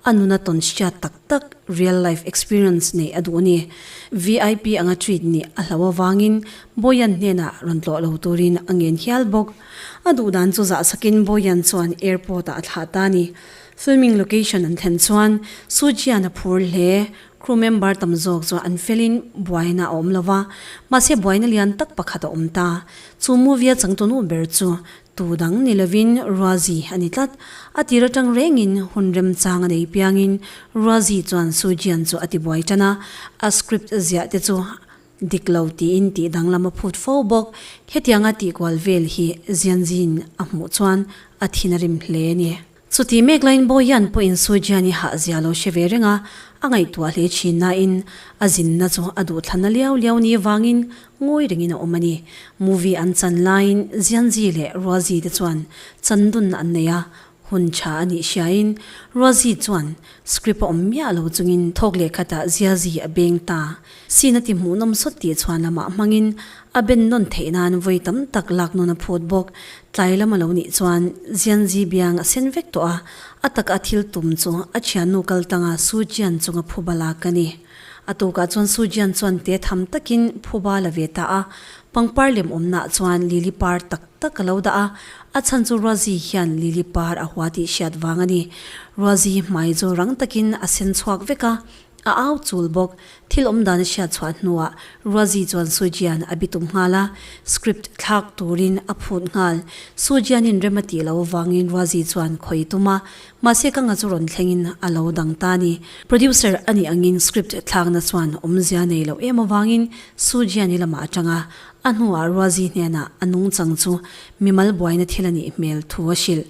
A nuna tawn hriat tak tak, real life experience, neih a duh a ni. VIP anga treat nih a hlo avangin Boyan hnenah rawn tlawh lo turin a ngen hial bawk. A duh dan chu zah sakin Boyan chuan airport ah a thlah ta a ni. Filming location an thlen chuan Sujian a phur hle. Crew member tam zawk chu an felin buaina a awm lo va, mahse buaina lian tak pakhat a awm ta. Chu movie a changtunu ber chu Tu dang ni lovin Ruazi a ni tlat. A tir atang rengin hun remchang a nei piangin Ruazi chuan Sujian chu a ti buai tan a, a script ziah te chu dik lo tiin tih danglam a phut fo bawk. Hetianga tihkual vel hi Zianzin a hmuh chuan a thin a rim hle a ni. Chuti mek laiin Bawihian pawhin Sujian-i hahzia lo hre ve reng a, a ngaihtuah hle thin nain a zinna chu a duhthlanna liau liau ni vangin ngawi rengin a awm a ni. Movie an chan laiin Zianzi leh Ruazi te chuan chandun an nei a, hun tha a nih hriain Ruazi chuan script a awm miah lo chungin thawk leh khatah Ziazi a beng ta. Scene a ti hmuhnawm sawt tih chhuan lamah hmangin a ben nawn theih nan vawi tam tak lak nawn a phut bawk. Tlai lam a lo nih chuan Zianzi biang a sen vek tawh a, a taka a thil tum chu a thiannu kal tanga Su Jian chunga phuba lak a ni. A tukah chuan Su Jian chuan te tham takin phuba la ve ta a, pangpar lem awmnaah chuan lily par tak tak a lo dah a, a chhan chu Ruazi hian lily par a hua tih hriat vang a ni. Ruazi hmai chu rang takin a sen chhuak vek a. A au chul bawk. Thil awm dan a hriat chhuah hnuah Ruazi chuan Sujian a bitum nghal a, script thlak turin a phut nghal. Sujianin rem a tih loh avangin Ruazi chuan khawi tum a, mahse ka nga chu rawn thlengin a lo dang ta a ni. Producer a nih angin script thlakna chuan awmzia nei loh em avangin Sujiani lamah a tang a, a hnuah Ruazi hnenah a nungchang chu mimal buaina thil a nih hmel thu a hrilh.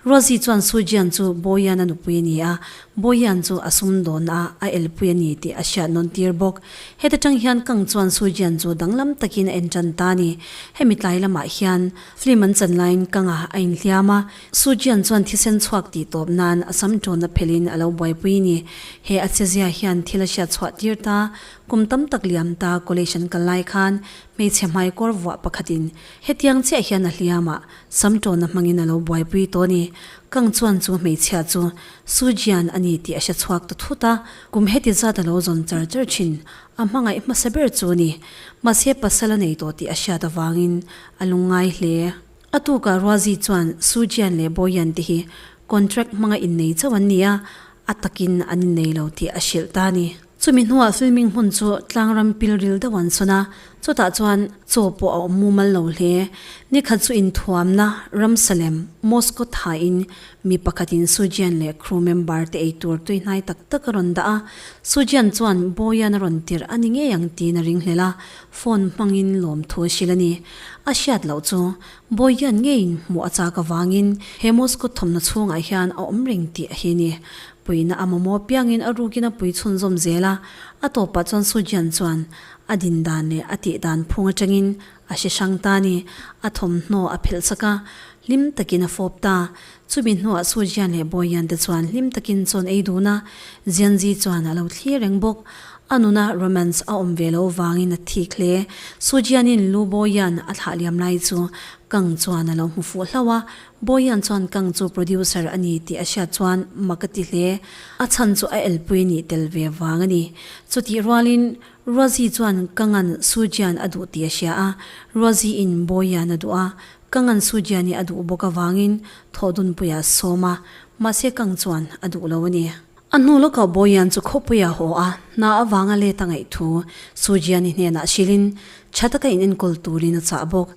Rosie chuan Sujian chu Boyan-a nupui a ni a, Boyan chu a sumdawn a, a elpui a ni tih a hriat nawn tir bawk. Heta tang hian Kang chuan Sujian chu danglam takin a en tan ta a ni. Hemi tlai lamah hian film an chan laiin Kang-a a inhliam a, Sujian chuan thisen chhuak tih tawp nan a sam tawnna phelhin a lo buaipui a ni. He a chezia hian thil a hriat chhuah tir ta. Kum tam tak liam ta college an kal lai khan hmeichhe hmaikawr vuah pakhatin hetiang chiah hian a hliam a, Sam tawnna hmangin a lo buaipui tawh a ni. Kang chuan chu hmeichhia chu Su Jian a ni tih a hre chhuak ta thut a, kum heti zat a lo zawn char char thin. A hmangaih hmasa ber chu a ni. Mahse pasal a nei tawh tih a hriat avangin a lungngai hle. A tukah Ruazi chuan Su Jian leh Boyan te hi contract hmanga innei chauh an ni a, a takin an innei lo tih a hrilh ta a ni. Chumi hnuah filming hmun chu tlangram pilril deuh an sawn a, chutah chuan chaw pawh a awm mumal lo hle. Nikhat chu inthuamna Ramsalem, Moscow thain mi pakhatin Sujian leh crew member te eitur tuihnai tak tak a rawn dah a, Sujian chuan Boyan a rawn tirh a ni ngei ang tiin a ringhlel a, phone hmangin lawmthu a hrilh a ni. A hriat loh chu Boyan ngeiin hmuh a chak avangin he Moscow thawmhnaw chhungah hian a awm reng tih a hi ni. Puihna a mamawh piangin a rukin a pui chhunzawm zel a, a tawpah chuan Sujian chuan a din dan leh a tih dan phung atangin a hre hrang ta a ni. A thawmhnaw a phelh chak a, hlim takin a fawp ta. Chumi hnuah Sujian leh Boyan te chuan hlim takin chawn ei dun a, Jianzi chuan a lo thlir reng bawk. A nuna romance a awm ve lo vangin a thik hle. Sujianin Lu Boyan a thlah liam lai chu Kang chuan a lo hmu fuh hlauh a, Boyan chuan Kang chu producer a ni tih a hriat chuan mak a ti hle. A chhan chu a elpui nih tel ve vang a ni. Chutih rualin Rosie chuan Kangan Sujian a duh tih a hria a, Rosie-in Boyan a duh a, Kangan Sujian-i a duh bawk avangin thawhdunpuiah a sawm a, mahse Kang chuan a duh lo a ni. A hnu lawkah Boyan chu khawpuiah a haw a, hna avanga let a ngaih thu Sujiani hnenah hrilhin tha taka in enkawl turin a chah bawk.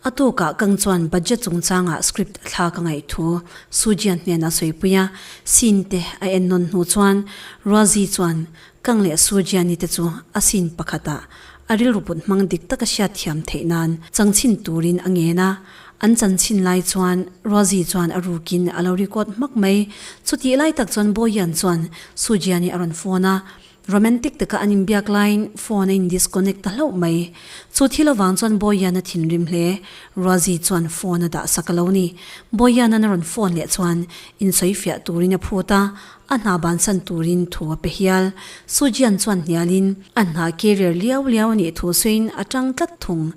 A tukah Kang chuan budget chungchangah script a thlak a ngaih thu Sujian hnenah a sawipui a, scene te a en nawn hnu chuan Ruazi chuan Kang leh Sujiani te chu a scene pakhatah a rilru put hmang dik taka hriat thiam theih nan changchhin turin a ngen a. An chanchin lai chuan Rosie chuan a rukin a lo record hmak mai. Chutih lai tak chuan Boyan chuan Sujiani a rawn phone a, romantic taka an inbiak laiin phone a in disconnect ta hlauh mai. Chu thil avang chuan Boyan a thinrim hle. Rosie chuan phone a dah sak a lo ni. Boyan-an a rawn phone leh chuan insawifiah turin a phut a, a hna bansan turin thu a pe hial. Sujian chuan hnialin a hna career liau liau a nih thu sawiin a tang tlat thung.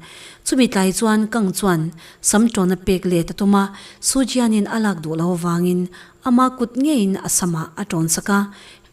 Chumi tlai chuan Kang chuan sam tawn a pek let a tum a, Sujianin a lak duh lo avangin ama kut ngeiin a samah a tawn sak a.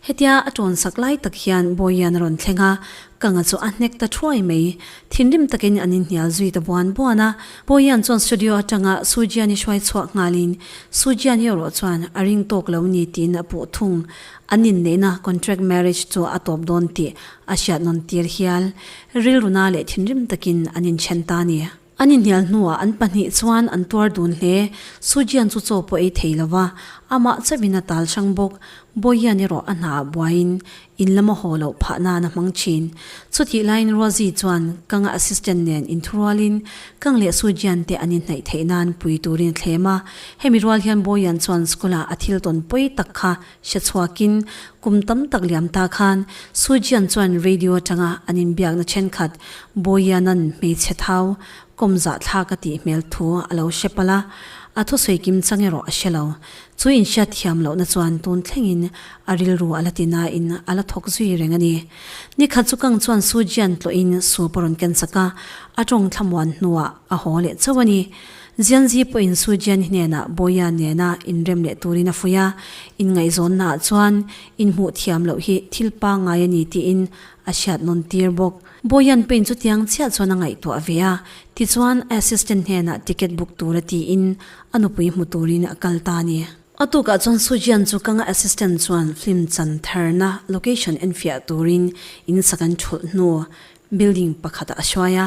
Hetia a tawn sak lai tak hian Bawian a rawn thleng a, Kanga chu a hnek ta thuai mai. Thinrim takin an inhnial zui ta buan buan a, Bawian chuan studio atanga Sujiani hruai chhuak nghalin Sujiani erawh chuan a ring tawk lo ni tiin a puh thung. An inneihna contract marriage chu a tawp dawn tih a hriat nawn tir hial. Rilruna leh thinrim takin an inthen ta a ni. An inhnial hnuah an pahnih chuan an tuar dun hle. Sujian chu chaw pawh ei thei lo va, amah chauhin a tal hrang bawk. Bawihian erawh a hnaah buaiin in lama haw loh phah nan a hmang thin. Chutih laiin Rosie chuan Kanga assistant nen inthurualin Kang leh Sujian te an inhnaih theih nan pui turin a thlem a. Hemi rual hian Bawihian chuan school-ah a thil tawn pawi tak kha Hre chhuakin kum tam tak liam ta khan Sujian chuan radio atanga an inbiakna thenkhat Boyana'n hmeichhe thau kawm zah thlak a tih hmel thu a lo hre palh a, a thusawi kim chang erawh a hre lo. Chu inhriat thiam lohna chuan tun thlengin a rilru a la ti nain a la thawk zui reng a ni. Nikhat chu Kang chuan Sujian tlawhin soup a rawn ken chak a, a tawng thlamuan hnuah a haw leh chauh a ni. Zianzi pawhin Su Jian hnenah Boya nena inrem leh turin a fuih a, inngaihzawnnaah chuan inhmuh thiam loh hi thil pangngai a ni tiin a hriat nawn tir bawk. Boyan pawhin chutiang chiah chuan a ngaihtuah ve a, tichuan a assistant hnenah ticket book tura tiin a nupui hmu turin a kal ta a ni. A tukah chuan Sujian chu Kanga assistant chuan film chan tharna location enfiah turin in sak an thulh hnu building pakhatah a hruai a,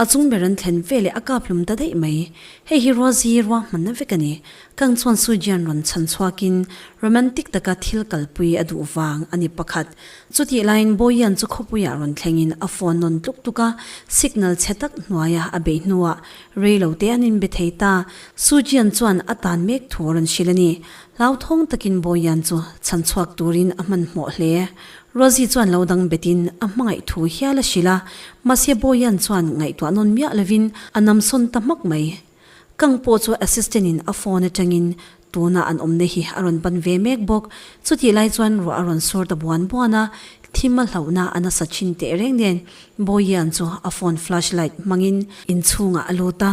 a chung ber an thlen veleh a kap hlum ta daih mai. Hei hi Rosie ruahmanna vek a ni. Kang chuan Sujian rawn chhan chhuakin romantic taka thil kalpui a duh vang a ni pakhat. Chutih laiin Boyan chu khawpuiah rawn thlengin a phone nawn tluk tluk a, signal chhe tak hnuaia a beih hnuah rei lo te an inbe thei ta. Sujian chuan a tan mek thu a rawn hrilh a ni. Hlauthawng takin Boyan chu chhan chhuak turin a hmanhmawh hle. Rosie chuan lo dang betin a hmangaih thu hial a hrilh a, mahse Boyan chuan ngaihtuah nawn miah lovin a namsawn ta hmak mai. Kang pawh chu assistant in a phone atangin tuna an awmna hi a rawn pan ve mek bawk. Chutih lai chuan ruah a rawn sur ta buan buan a, thim a hlauhna a nasa thin teh reng nen Boyian chu a phone flashlight hmangin inchhungah a lut a,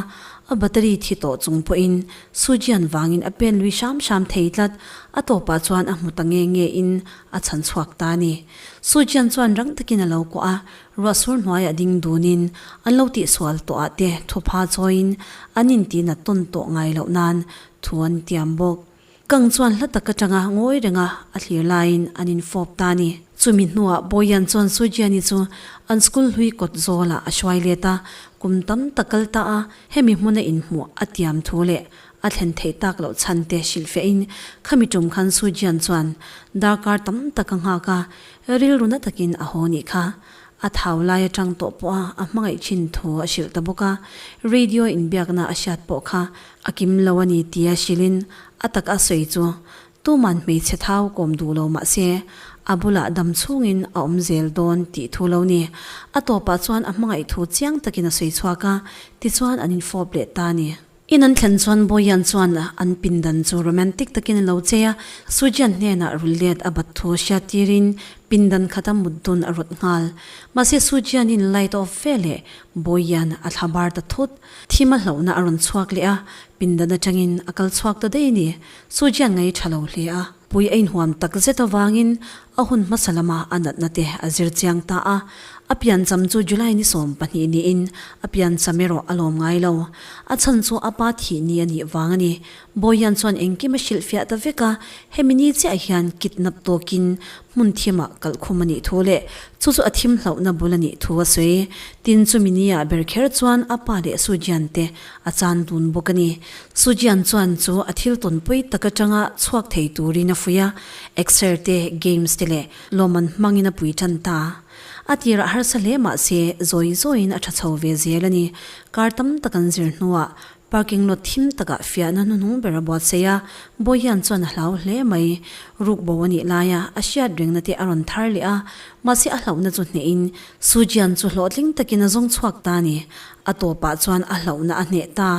a battery thi tawh chung pawhin Sujian vangin a pen lui hram hram thei tlat. A tawpah chuan a hmu ta nge nge in a chhan chhuak ta a ni. Sujian chuan rang takin a lo kuah a, Ruahsur hnuaiah ding dunin an lo tihsual tawh ah te thupha chawiin an intina tawn tawh ngai loh nan thu an tiam bawk. Kang chuan hla tak atanga ngawi renga a thlir laiin an infawp ta a ni. Chumi hnuah Boyan chuan Sujiani chu an school hlui kawt zawlah a hruai let a, kum tam tak kal ta a, hemi hmuna inhmuh a tiam thu leh a thlen theih tak loh chhan te hrilhfiahin khami tum khan Sujian chuan darkar tam tak a nghak a, Rilru na takin a haw nih kha. A thau lai atang tawh pawh a a hmangaih thin thu a hrilh ta bawk a, radio inbiakna a hriat pawh kha a kim lo a ni tia hrilhin a tak a sawi chu tuman hmeichhe thau kawm duh lo mah se a bulah dam chhungin a awm zel dawn tih thu lo ni. A tawpah chuan a hmangaih thu chiang takin a sawi chhuak a, tichuan an infawp leh ta a ni. In an thlen chuan Boyan chuan an pindan chu romantic takin a lo chei a, Sujian hnenah rullet a bat thu hriat tirin pindan khata mut dun a rawt nghal. Mahse Sujianin light off ve leh Boyan a thla bar ta thut. Thim a hlauhna a rawn chhuak leh a, pindan atangin a kal chhuak ta daih a ni. Sujian ngai tha lo hle a. Pui a inhuam tak zet avangin a hun hmasa lama a natna te a zir chiang ta a. A piancham chu July ni 12 niin a piancham erawh a lawm ngai lo. A chhan chu a pa thih ni a nih vang a ni. Bawihian chuan engkim a hrilhfiah ta vek a, hemi ni chiah hian kidnap tawkin hmun thimah kalhkhum a nih thu leh chu chu a thim hlauhna bul a nih thu a sawi. Tin, chumi ni-ah ber kher chuan a pa leh Sujian te a chan dun bawk a ni. Sujian chuan chu a thil tawnpui tak atanga chhuak thei turin a fuih a, exer te, games te leh lawmman hmangin a pui tan ta. A tirah harsa hle mah se zawi zawiin a tha chho ve zel a ni. Kar tam tak an zir hnuah Parking lot thim takah fiahna hnuhnung ber a buatsaih a, Bawihian chuan a hlau hle mai. Ruk bo a nih laia a hriat rengna te a rawn thar leh a, mahse a hlauhna chu hnehin Sujian chu hlawhtling takin a zawng chhuak ta a ni. A tawpah chuan a hlauhna a hneh ta.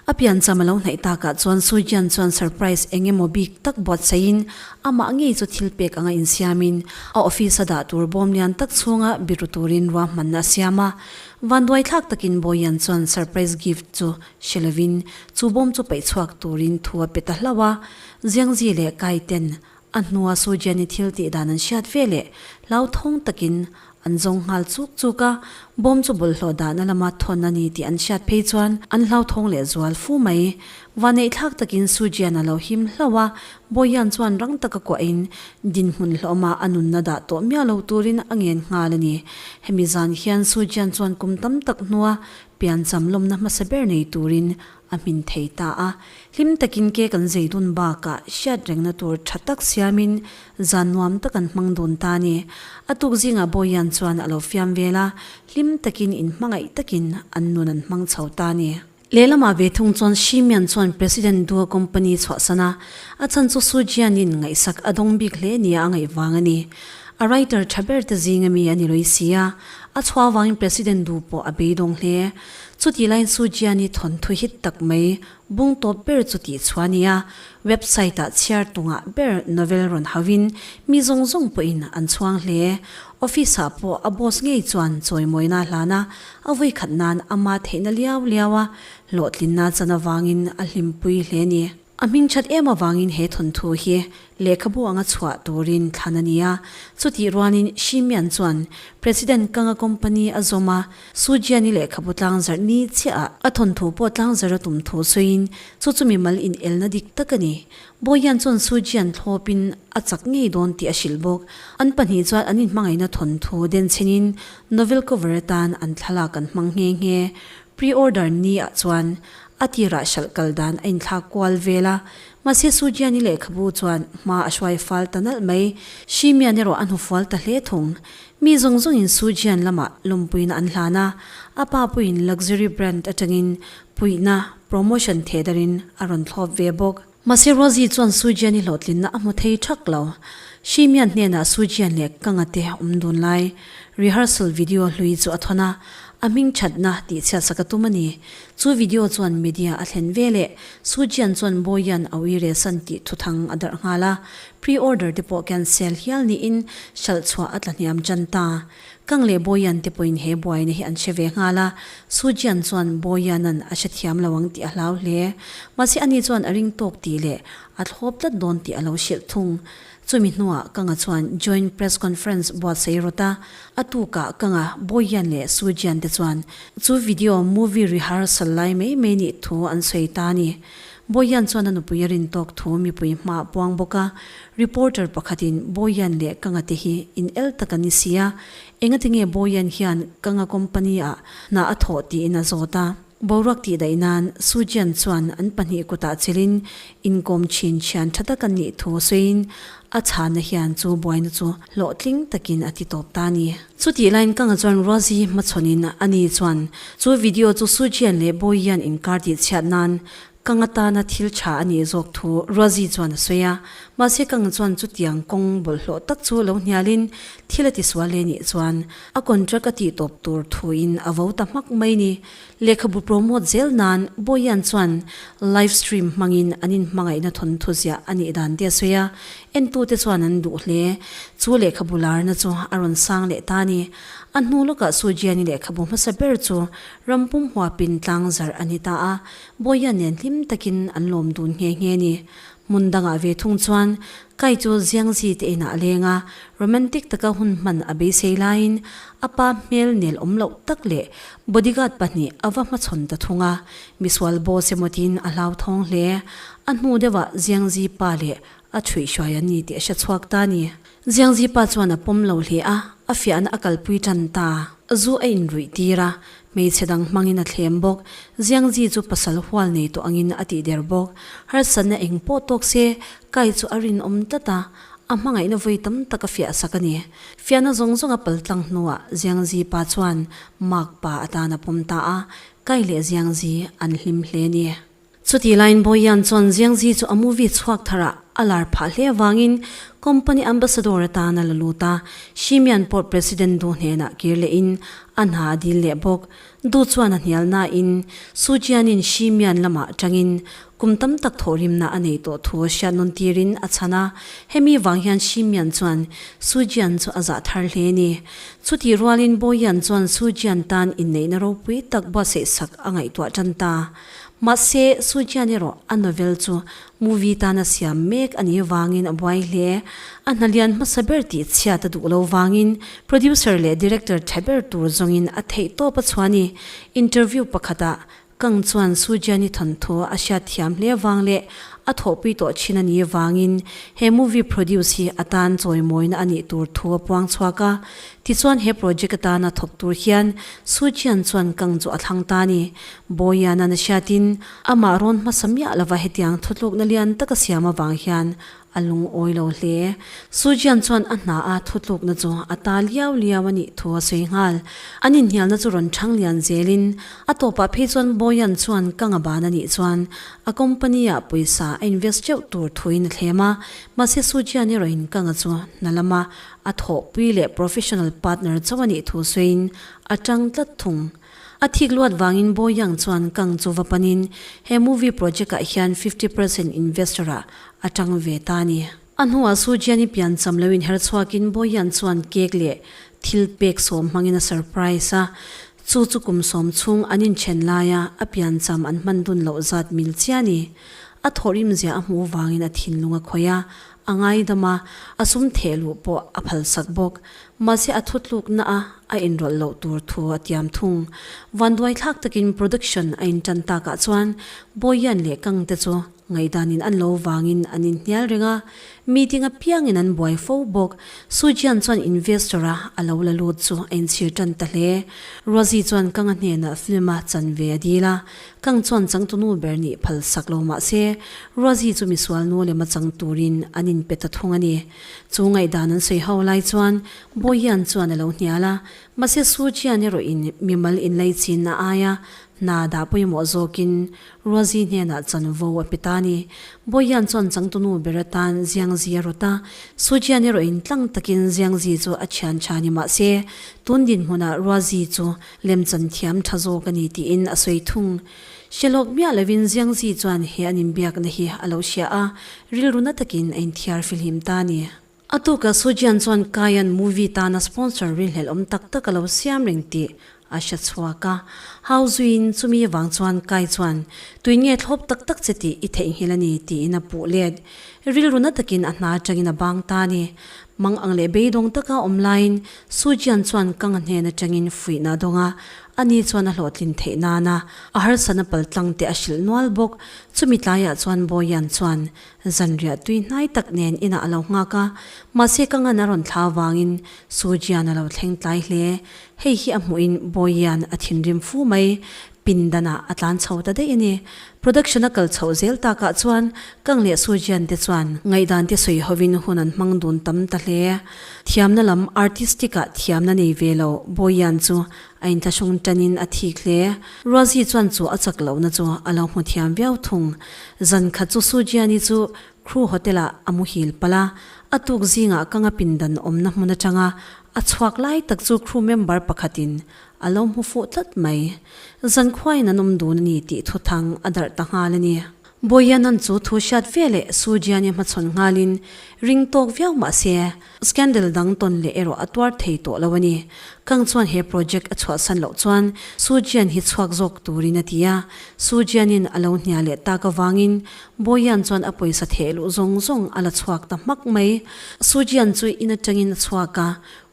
A piancham a lo hnaih takah chuan Sujian chuan surprise eng emaw bik tak buatsaihin amah ngei chu thil pek anga insiamin a office a dah tur bawm lian tak chhunga biru turin ruahmanna a siam a. Vanduai thlak takin Boyan chuan surprise gift chu hre lovin chu bawm chu paih chhuak turin thu a pe ta hlauh a. Ziangzi leh Kai ten a hnua Sujiani thil tih dan an hriat ve leh hlauthawng takin an zawng nghal chuk chuk a, bawm chu bawlhhlawh dahna lama thawn a ni tih an hriat phei chuan an hlauthawng leh zual fu mai. Vaneih thlak takin Sujian a lo him hlauh a, Boyan chuan rang taka kuahin dinhmun hlawma a nunna dah tawh miah lo turin a ngen nghal a ni. Hemi zan hian Sujian chuan kum tam tak hnua piancham lawmna hmasa ber nei turin a hmin thei ta a. Hlim takin ke kan zei dun bakah hriat rengna tur tha tak siamin zan nuam tak an hmang dun ta a ni. A tuk zingah Boyan chuan a lo fiam vel a, hlim takin inhmangaih takin an nun an hmang chho ta a ni. Lehlamah ve thung chuan Shimian chuan President Dua company chhuahsan a, a chhan chu Su Jian-in ngaihsak a dawng bik hle nia a ngaih vang a ni. A writer tha ber te zinga mi a ni lawih si a, a chhuah avangin President Du pawh a beidawng hle. Chutih laiin Su Jian-i thawnthu hit tak mai bung tawp ber chu tih chhuah a ni a, website-ah chhiar tungah ber novel rawn hauhin mi zawng zawng pawhin an chhuang hle. Office-ah pawh a boss ngei chuan chawimawina a hlan a, A vui khat nan ama theihna liau liau a, hlawhtlinna chan avangin a hlimpui hle ni. A hming that em avangin he thawnthu hi lehkhabu anga chhuah turin thlan a ni a. Chutih rualin Shimian chuan President Kanga company a zawm a, Su Jian-i lehkhabu tlangzarh ni chiahah a thawnthu pawh tlangzarh a tum thu sawiin chu chu mimal inelna dik tak a ni. Boyan chuan Su Jian thlawpin a chak ngei dawn tih a hrilh bawk. An pahnih chuan an inhmangaihna thawnthu denchhenin novel cover atan an thlalak an hmang nghe nghe. Pre-order ni ah chuan a tirah hralh kal dan a inthlak kual vel a, mahse Sujiani lehkhabu chuan hma a hruai fal ta nalh mai. Shimian erawh a hnufual ta hle thung. Mi zawng zawngin Sujian lamah lawmpuina an hlan a, a pa puiin luxury brand atangin puihna, promotion thehdarin a rawn thlawp ve bawk. Mahse Rosie chuan Sujian-i hlawhtlinna a hmu thei thak lo. Shimian hnenah Sujian leh Kanga te awm dun lai rehearsal video hlui chu a thawn a, a hming thatna tihchhiat sak a tum a ni. Chu video chuan media a thlen veleh Sujian chuan Boyan a ui rehsan tih thuthang a darh nghal a, pre-order te pawh cancel hial niin hralh chhuah a tla hniam tan ta. Kang leh Boyan te pawhin he buaina hi an hre ve nghal a, Sujian chuan Boyanan a hrethiam lo ang tih a hlau hle. Mahse ani chuan a ring tawk tih leh a thlawp tlat dawn tih a lo hrilh thung. Chumi hnuah Kanga chuan joint press conference buatsaih rawt a, a tukah Kanga, Boyan leh Sujian te chuan chu video movie rehearsal lai mai mai nih thu an sawi ta a ni. Boyan chuan a nupui a rin tawk thu mipui hma a puang bawk a, reporter pakhatin Boyan leh Kanga te hi in el tak an ni si a, engati nge Boyan hian Kanga company ah hna a thawh tiin a zawt a. Boruak tih daih nan Sujian chuan an pahnih kutah chelin inkawm thin thian tha tak an nih thu sawiin a chhanna hian chu buaina chu hlawhtling takin a ti tawp ta a ni. Chutih laiin Kanga chuan Rosie hmachhawnin ani chuan chu video chu Sujian leh Boyan inkar tih chhiat nan Kang atana thil tha a nih zawk thu Rosie chuan a sawi a, mahse Kang chuan chutiang kawng bawlhhlawh tak chu lo hnialin thil a tisual leh nih chuan a contract a tihtawp tur thuin a vo ta hmak mai ni. Lehkhabu promote zel nan Boyan chuan live stream hmangin an inhmangaihna thawnthu ziah a nih dan te a sawi a, entute chuan an duh hle. Chu lehkhabu larna chu a rawn sang leh ta a ni. A hnu lawkah Sujiani lehkhabu hmasa ber chu ram pum huapin tlangzarh a ni ta a, Bawiha nen hlim takin an lawm dun nghe nghe ni. Hmun dangah ve thung chuan Kai chu Ziangzi te inah a leng a, romantic taka hun hman a beisei laiin a pa hmel nel awm loh tak leh bodyguard pahnih a va hmachhawn ta thung a, misual boss emaw tiin a hlauthawng hle. A hnu deuhah Ziangzi pa leh a chhuihhruai an ni tih a hre chhuak ta ni. Ziangzi pa chuan a pawm lo hle a, a fiahna a kalpui tan ta. Zu a inruih tir a, Hmeichhe dang hmangin a thlem bawk. Ziangzi chu pasal hual nei tawh angin a tih der bawk. Harsatna eng pawh tawk se, Kai chu a rinawm tlat a, a hmangaihna vawi tam tak a fiah sak a ni. Fiahna zawng zawng a pal tlang hnuah Ziangzi pa chuan Mark pa atan a pawm ta a, Kai leh Ziangzi an hlim hle a ni. Chutih laiin Boyan chuan Ziangzi chu a movie chhuak tharah a lar phah hle avangin company ambassador atan a la lut a, Shimian pawh President Du hnenah kir lehin a hna a dil leh bawk. Du chuan a hnial nain Su Jianin Shimian lamah tangin kum tam tak thawhrimna a nei tawh thu hriat nawn tirin a chhan a, hemi vang hian Shimian chuan Su Jian chu a zah thar hle a ni. Chutih rualin Boyan chuan Su Jian tan inneihna ropui tak buatsaih sak a ngaihtuah tan ta. Mahse, Sujian erawh a novel chu movie tana siam mek a nih vangin a buai hle. A hna lian hmasa ber tih chhiat a duh lo vangin producer leh director tha ber tur zawngin a theih tawp a chhuah a ni. Interview pakhatah Kang chuan Sujiani thawnthu a hriat thiam hle vang leh a thawhpui tawh thin a nih vangin he movie produce hi a tan chawimawina a nih tur thu a puang chhuak a. Tichuan he project atana thawk tur hian Sujian chuan Kang chu a thlang ta a ni. Bawiana na hriatin amah rawn hmasa miah lova hetiang thutlukna lian taka siam avang hian a lungawi lo hle. Sujian chuan a hna a thutlukna chu a ta liau liau a nih thu a sawi nghal. An inhnialna chu rawn chhang lian zelin a tawpah phei chuan Bawian chuan ka ngaban a nih chuan a company ah pawisa a invest teuh tur thuin a thlem a, mahse Sujian erawhin ka nga chu hna lama a thawhpui leh professional partner chauh a nih thu sawiin a tang tlat thung. A thik luat vangin Bo Yang chuan Kang chu va panin he movie project ah hian 50% investor ah a tang ve ta a ni. A hnuah Su Jian-i pian cham lo in her chhuakin Bo Yang chuan cake leh thil pek sawm hmangin a surprise a, chu chu kum sawm chhung an inthen laia a pian cham an hman dun loh zat mil chiah a ni. A thawhrim zia a hmuh vangin a thinlung a khawih a, a ngaidam a, a sum theh luh pawh a phalsak bawk. Mahse a thutlukna a a inrawlh loh tur thu a tiam thung. Vanduai thlak takin production a intan takah chuan Bawihian leh Kangte chu Ngaihdanin an lo vangin an inhnial reng a, meeting apiangin an buai fo bawk. Sujian chuan investor a a lo la lut chu a inchhir tan ta hle. Rosie chuan Kang-a hnenah film a chan ve a dil a, Kang chuan changtunu ber nih phal sak lo mah se, Rosie chu misual nu lema chang turin an inpe ta thung a ni. Chu ngaihdan an sawi ho lai chuan Boyian chuan a lo hnial a, mahse Sujian erawhin mimal inlaichin a aia hna dah pawimawh zawkin Rosie hnenah chanvo a pe ta a ni. Boyian chuan changtunu ber atan Ziangzi a rawt a, Sujian erawhin tlang takin Ziangzi chu a thian tha ni mah se, tun dinhmunah Rosie chu lemchan thiam tha zawk a ni tiin a sawi thung. Hre lawk miah lovin Ziangzi chuan he an inbiakna hi a lo hria a, rilru na takin a inthiar filhim ta a ni. A tukah Sujian chuan Kaian movie tana sponsor rinhlelh awm tak tak a lo siam reng tih a hre chhuak a. Hau zuiin chumi vang chuan Kai chuan, Tui nge thlawp tak tak che tih i theihnghilh a ni tiin a puh let. Rilru na takin a hna atangin a bang ta a ni. Mang ang leh beidawng taka awm laiin Sujian chuan Kang a hnen atangin fuihna a dawng a, ani chuan a hlawhtlin theih nana a harsatna paltlang te a hrilh nual bawk. Chumi tlaiah chuan Bawian chuan Zanriah tui hnai tak nen inah a lo nghak a, mahse ka ngan a rawn thla avangin Sujian a lo thleng tlai hle. Hei hi a hmuhin Bawihian a thinrim fu mai, pindanah a tlan chho ta daih a ni. Production a kal chhoh zel takah chuan Kang leh Sujian te chuan ngaihdan te sawi hovin hun an hmang dun tam ta hle. Thiamna lam artistic ah thiamna nei ve lo Bawihian chu a inthlahrung tanin a thik hle. Ruazi chuan chu a chak lohna chu a lo hmu thiam viau thung. Zan khat chu Sujiani chu Crew Hotel-ah a muhil palh a, a tuk zingah ka nga pindan awmna hmun atanga a chhuak lai tak chu crew member pakhatin a lo hmu fuh tlat mai. Zan khuaiin an awm dun a ni tih thuthang a darh ta nghal a ni. Boyanan chu thu hriat ve leh Sujiani hmachhawn nghalin ring tawk viau mah se, scandal dang tawn leh erawh a tuar thei tawh lo a ni. Kang chuan he project a chhuahsan loh chuan Sujian hi chhuak zawk turin a ti a, Sujianin a lo hnia leh tak avangin Boyan chuan a pawisa theh luh zawng zawng a la chhuak ta hmak mai. Sujian chu in atangin a chhuak a,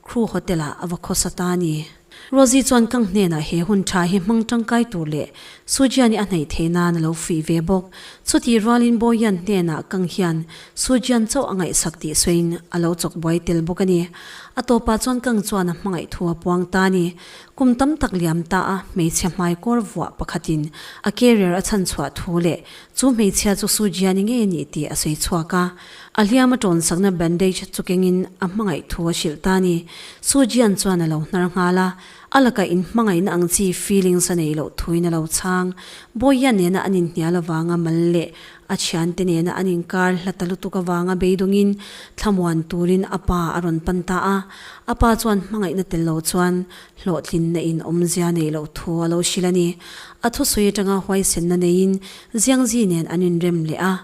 Crew Hotel-ah a va khawsa ta a ni. Rosie chuan Kang hnenah he hun tha hi hmang tangkai tur leh Sujian-i a hnaih theih nan a lo fuih ve bawk. Chutih rualin Boyan hnenah Kang hian Sujian chauh a ngaihsak tih sawiin a lo chawk buai tel bawk a ni. A tawpah chuan Kang chuan a hmangaih thu a puang ta a ni. Kum tam tak liam ta a hmeichhia hmaikawr vuah pakhatin a carrier a chhan chhuah thu leh chu hmeichhia chu Sujian-i ngei a nih tih a sawi chhuak a. A hliam a tawn sakna bandage chu kengin a hmangaih thu a hrilh ta a ni. Sujian chuan a lo hnar nghal a, a lakah in hmangaihna ang chi feelings a neih loh thuin a lo chhang. Bawihian nena an inhnial avanga mal leh a thiante nena an inkar hla ta lutuk avanga beidawngin thlamuan turin a pa a rawn pan ta a. A pa chuan hmangaihna tel lo chuan hlawhtlinna in awmzia neih loh thu a lo hrilh a ni. A thusawi atanga huaisenna neiin Ziangzi nen an inrem leh a.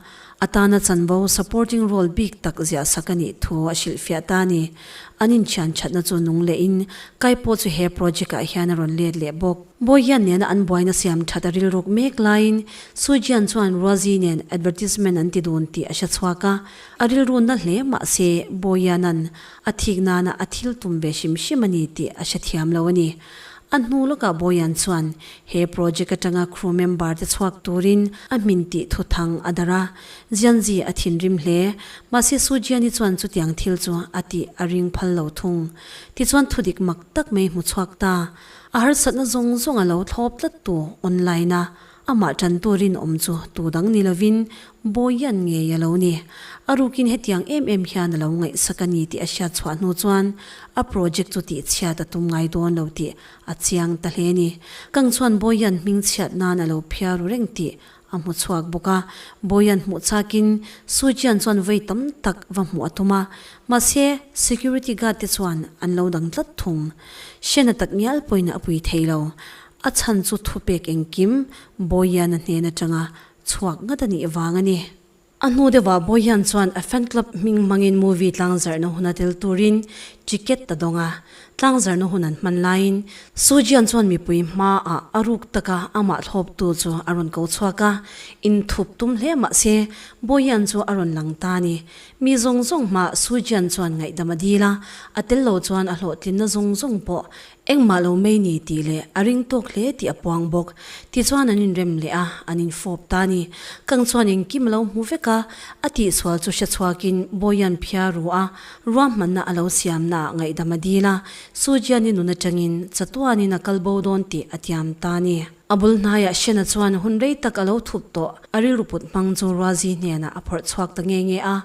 A tana chanvo supporting role bik tak ziah sak a nih thu a hrilhfiah ta a ni. An inthian thatna chu nung lehin Kai pawh chu he project ah hian a rawn let leh bawk. Bawihian nena an buaina siam that a rilruk mek laiin Sujian chuan Ruazi nen advertisement an ti dun tih a hre chhuak a, a rilru na hle mah se Bawihianan a thik nana a thil tum ve hrim hrim a ni tih a hrethiam lo a ni. A hnu lawkah Bawian chuan he project atanga crew member te chhuak turin a hmin tih thuthang a darh a, Jianzi a thinrim hle. Mahse Su Jiani chuan chutiang thil chu a tih a ring phal lo thung. Tichuan thudik mak tak mai hmu chhuak ta. A harsatna zawng zawng a lo thlawp tlat tu online a Amah tantu rinawm chu tu dang ni lovin Bawian ngei a lo ni. A rukin hetiang em em hian a lo ngaihsak a ni tih a hriat chhuah hnu chuan a project chu tihchhiat a tum ngai dawn lo tih a chiang ta hle a ni. Kang chuan Bawian hmingchhiat nan a lo phiar ru reng tih a hmu chhuak bawk a. Bawian hmuh chakin Sujian chuan vawi tam tak va hmuh a tum a, mahse security guard te chuan an lo dang tlat thung. Hrena tak ngial pawhin a pui thei lo. A chhan chu thupek engkim Bawiana hnen atanga chhuak ngat a nih vang a ni. A hnu deuhah Boyan chuan a fan club hming hmangin movie tlangzarhna huna tel turin ticket a dawng a. Tlangzarhna hun an hman laiin Sujian chuan mipui hmaah a ruk taka amah thlawptu chu a rawn ko chhuak a, inthup tum hle mah se Boyan chu a rawn lang ta a ni. Mi zawng zawng hmaah Sujian chuan ngaihdam a dil a, a tel lo chuan a hlawhtlinna zawng zawng pawh Engmah lo mai ni tih leh a ring tawk hle tih a puang bawk. Tichuan an inrem leh a, an infawp ta a ni. Kang chuan engkim a lo hmu vek a, a tihsual chu hre chhuakin Bawian phiar ru a, ruahmanna a lo siamna ah ngaihdam a dil a, Sujiani nun atangin chatuanin a kal bo dawn tih a tiam ta a ni. A bul hnaiah Shena chuan hun rei tak a lo thup tawh, a rilru put hmang chu Ruazi hnenah a phawrh chhuak ta nge nge a,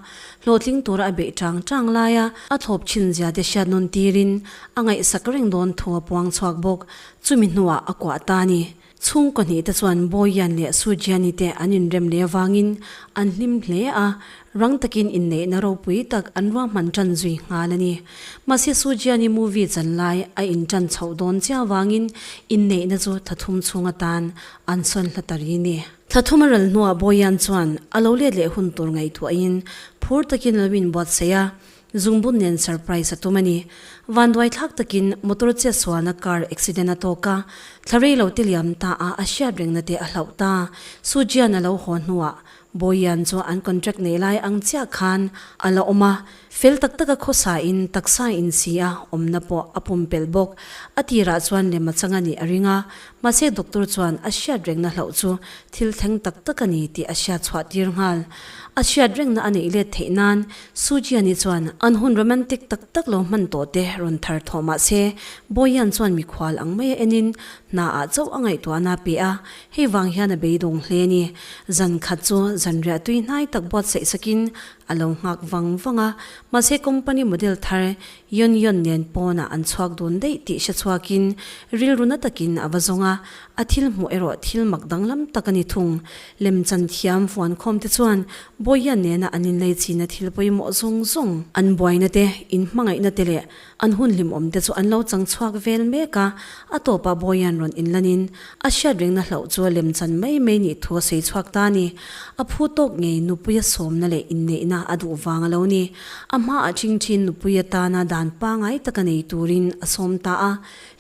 hlawhtling tura a beih chang chang laia a thlawp thin zia te hriat nawn tirin a ngaihsak reng dawn thu a puang chhuak bawk. Chumi hnuah a kuah ta a ni. Chhungkaw hnih te chuan Bawian leh Sujiani te an inrem leh avangin an hlim hle a, rang takin inneihna ropui tak an ruahman tan zui nghal a ni. Mahse Sujiani movie chan lai a intan chhoh dawn chiah avangin inneihna chu thathum chhung atan an sawn hla ta ri ni. Thathum a ral hnuah Bawian chuan a lo let leh hun tur ngaihtuahin phur takin a lo inbuatsaih a, Zungbun nen surprise a tum a ni. Vanduai thlak takin motor chetsualna car accident a tawk a, thla rei lo te liam ta a a hriat rengna te a hlauh ta. Sujian a lo haw hnuah Bawian chu an contract nei lai ang chiah khan a la awm a, fel tak taka khawsa in taksa in si a awmna pawh a pumpelh bawk. A tirah chuan lem a chang a nih a ring a, mahse doctor chuan a hriat rengna hlauh chu thil thleng tak tak a ni tih a hriat chhuah tir nghal. A hriat rengna a neih let theih nan Sujiani chuan an hun romantic tak tak lo hman tawh te rawn thar thawh mah se, Boyan chuan mikhual ang mai a enin hna ah chauh a ngaihtuahna a pe a, hei vang hian a beidawng hle a ni. Zan khat chu zanriah tui hnai tak buatsaih sakin a lo nghak vang vang a, mahse company model thar Yon Yon nen pawnah an chhuak dun daih tih hre chhuakin rilru na takin a va zawng a, a thil hmuh erawh thil mak danglam tak a ni thung. Lemchan thiam fuankhawm te chuan Bawiha nena an inlei china thil pawimawh zawng zawng, an buaina te, inhmangaihna te leh an hun hlimawm te chu an lo chang chhuak vel mek a, a tawpah Bawiha'n rawn inlanin a hriat rengna hlauh chu lemchan mai mai nih thu a sawi chhuak ta a ni. A phu tawk ngei nupuia sawmna leh inneihna a duh vang a lo ni. A hmaah chingthin nupui atana dan pangai taka nei turin a sawm ta a,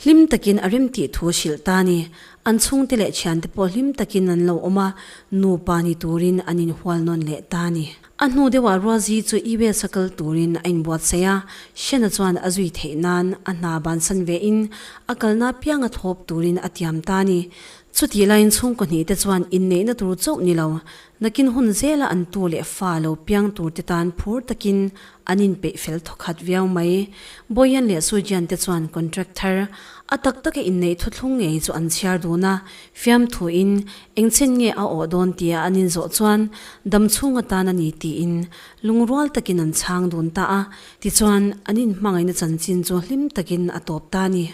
hlim takin a remtih thu a hrilh ta a ni. An chhungte leh thiante pawh hlim takin an lo awm a, nupa ni turin an inhual nawn leh ta a ni. A hnu deuhah Ruazi chu US a kal turin a inbuatsaih a, Shena chuan a zui theih nan a hna bansan vein a kalna apianga thawp turin a tiam ta a ni. Chutih laiin chhungkaw hnih te chuan inneihna tur chauh ni lo, nakin hun zela an tu leh fa lo piang tur te tan phur takin an inpeih fel thawkhat viau mai. Boyan leh Sujian te chuan contract thar a tak taka inneih thuthlung ngei chu an chhiar dun a, fiamthuin engchen nge a awh dawn tia an inzawh chuan dam chhung atan a ni tiin lungrual takin an chhang dun ta a, tichuan an inhmangaihna chanchin chu hlim takin a tawp ta a ni.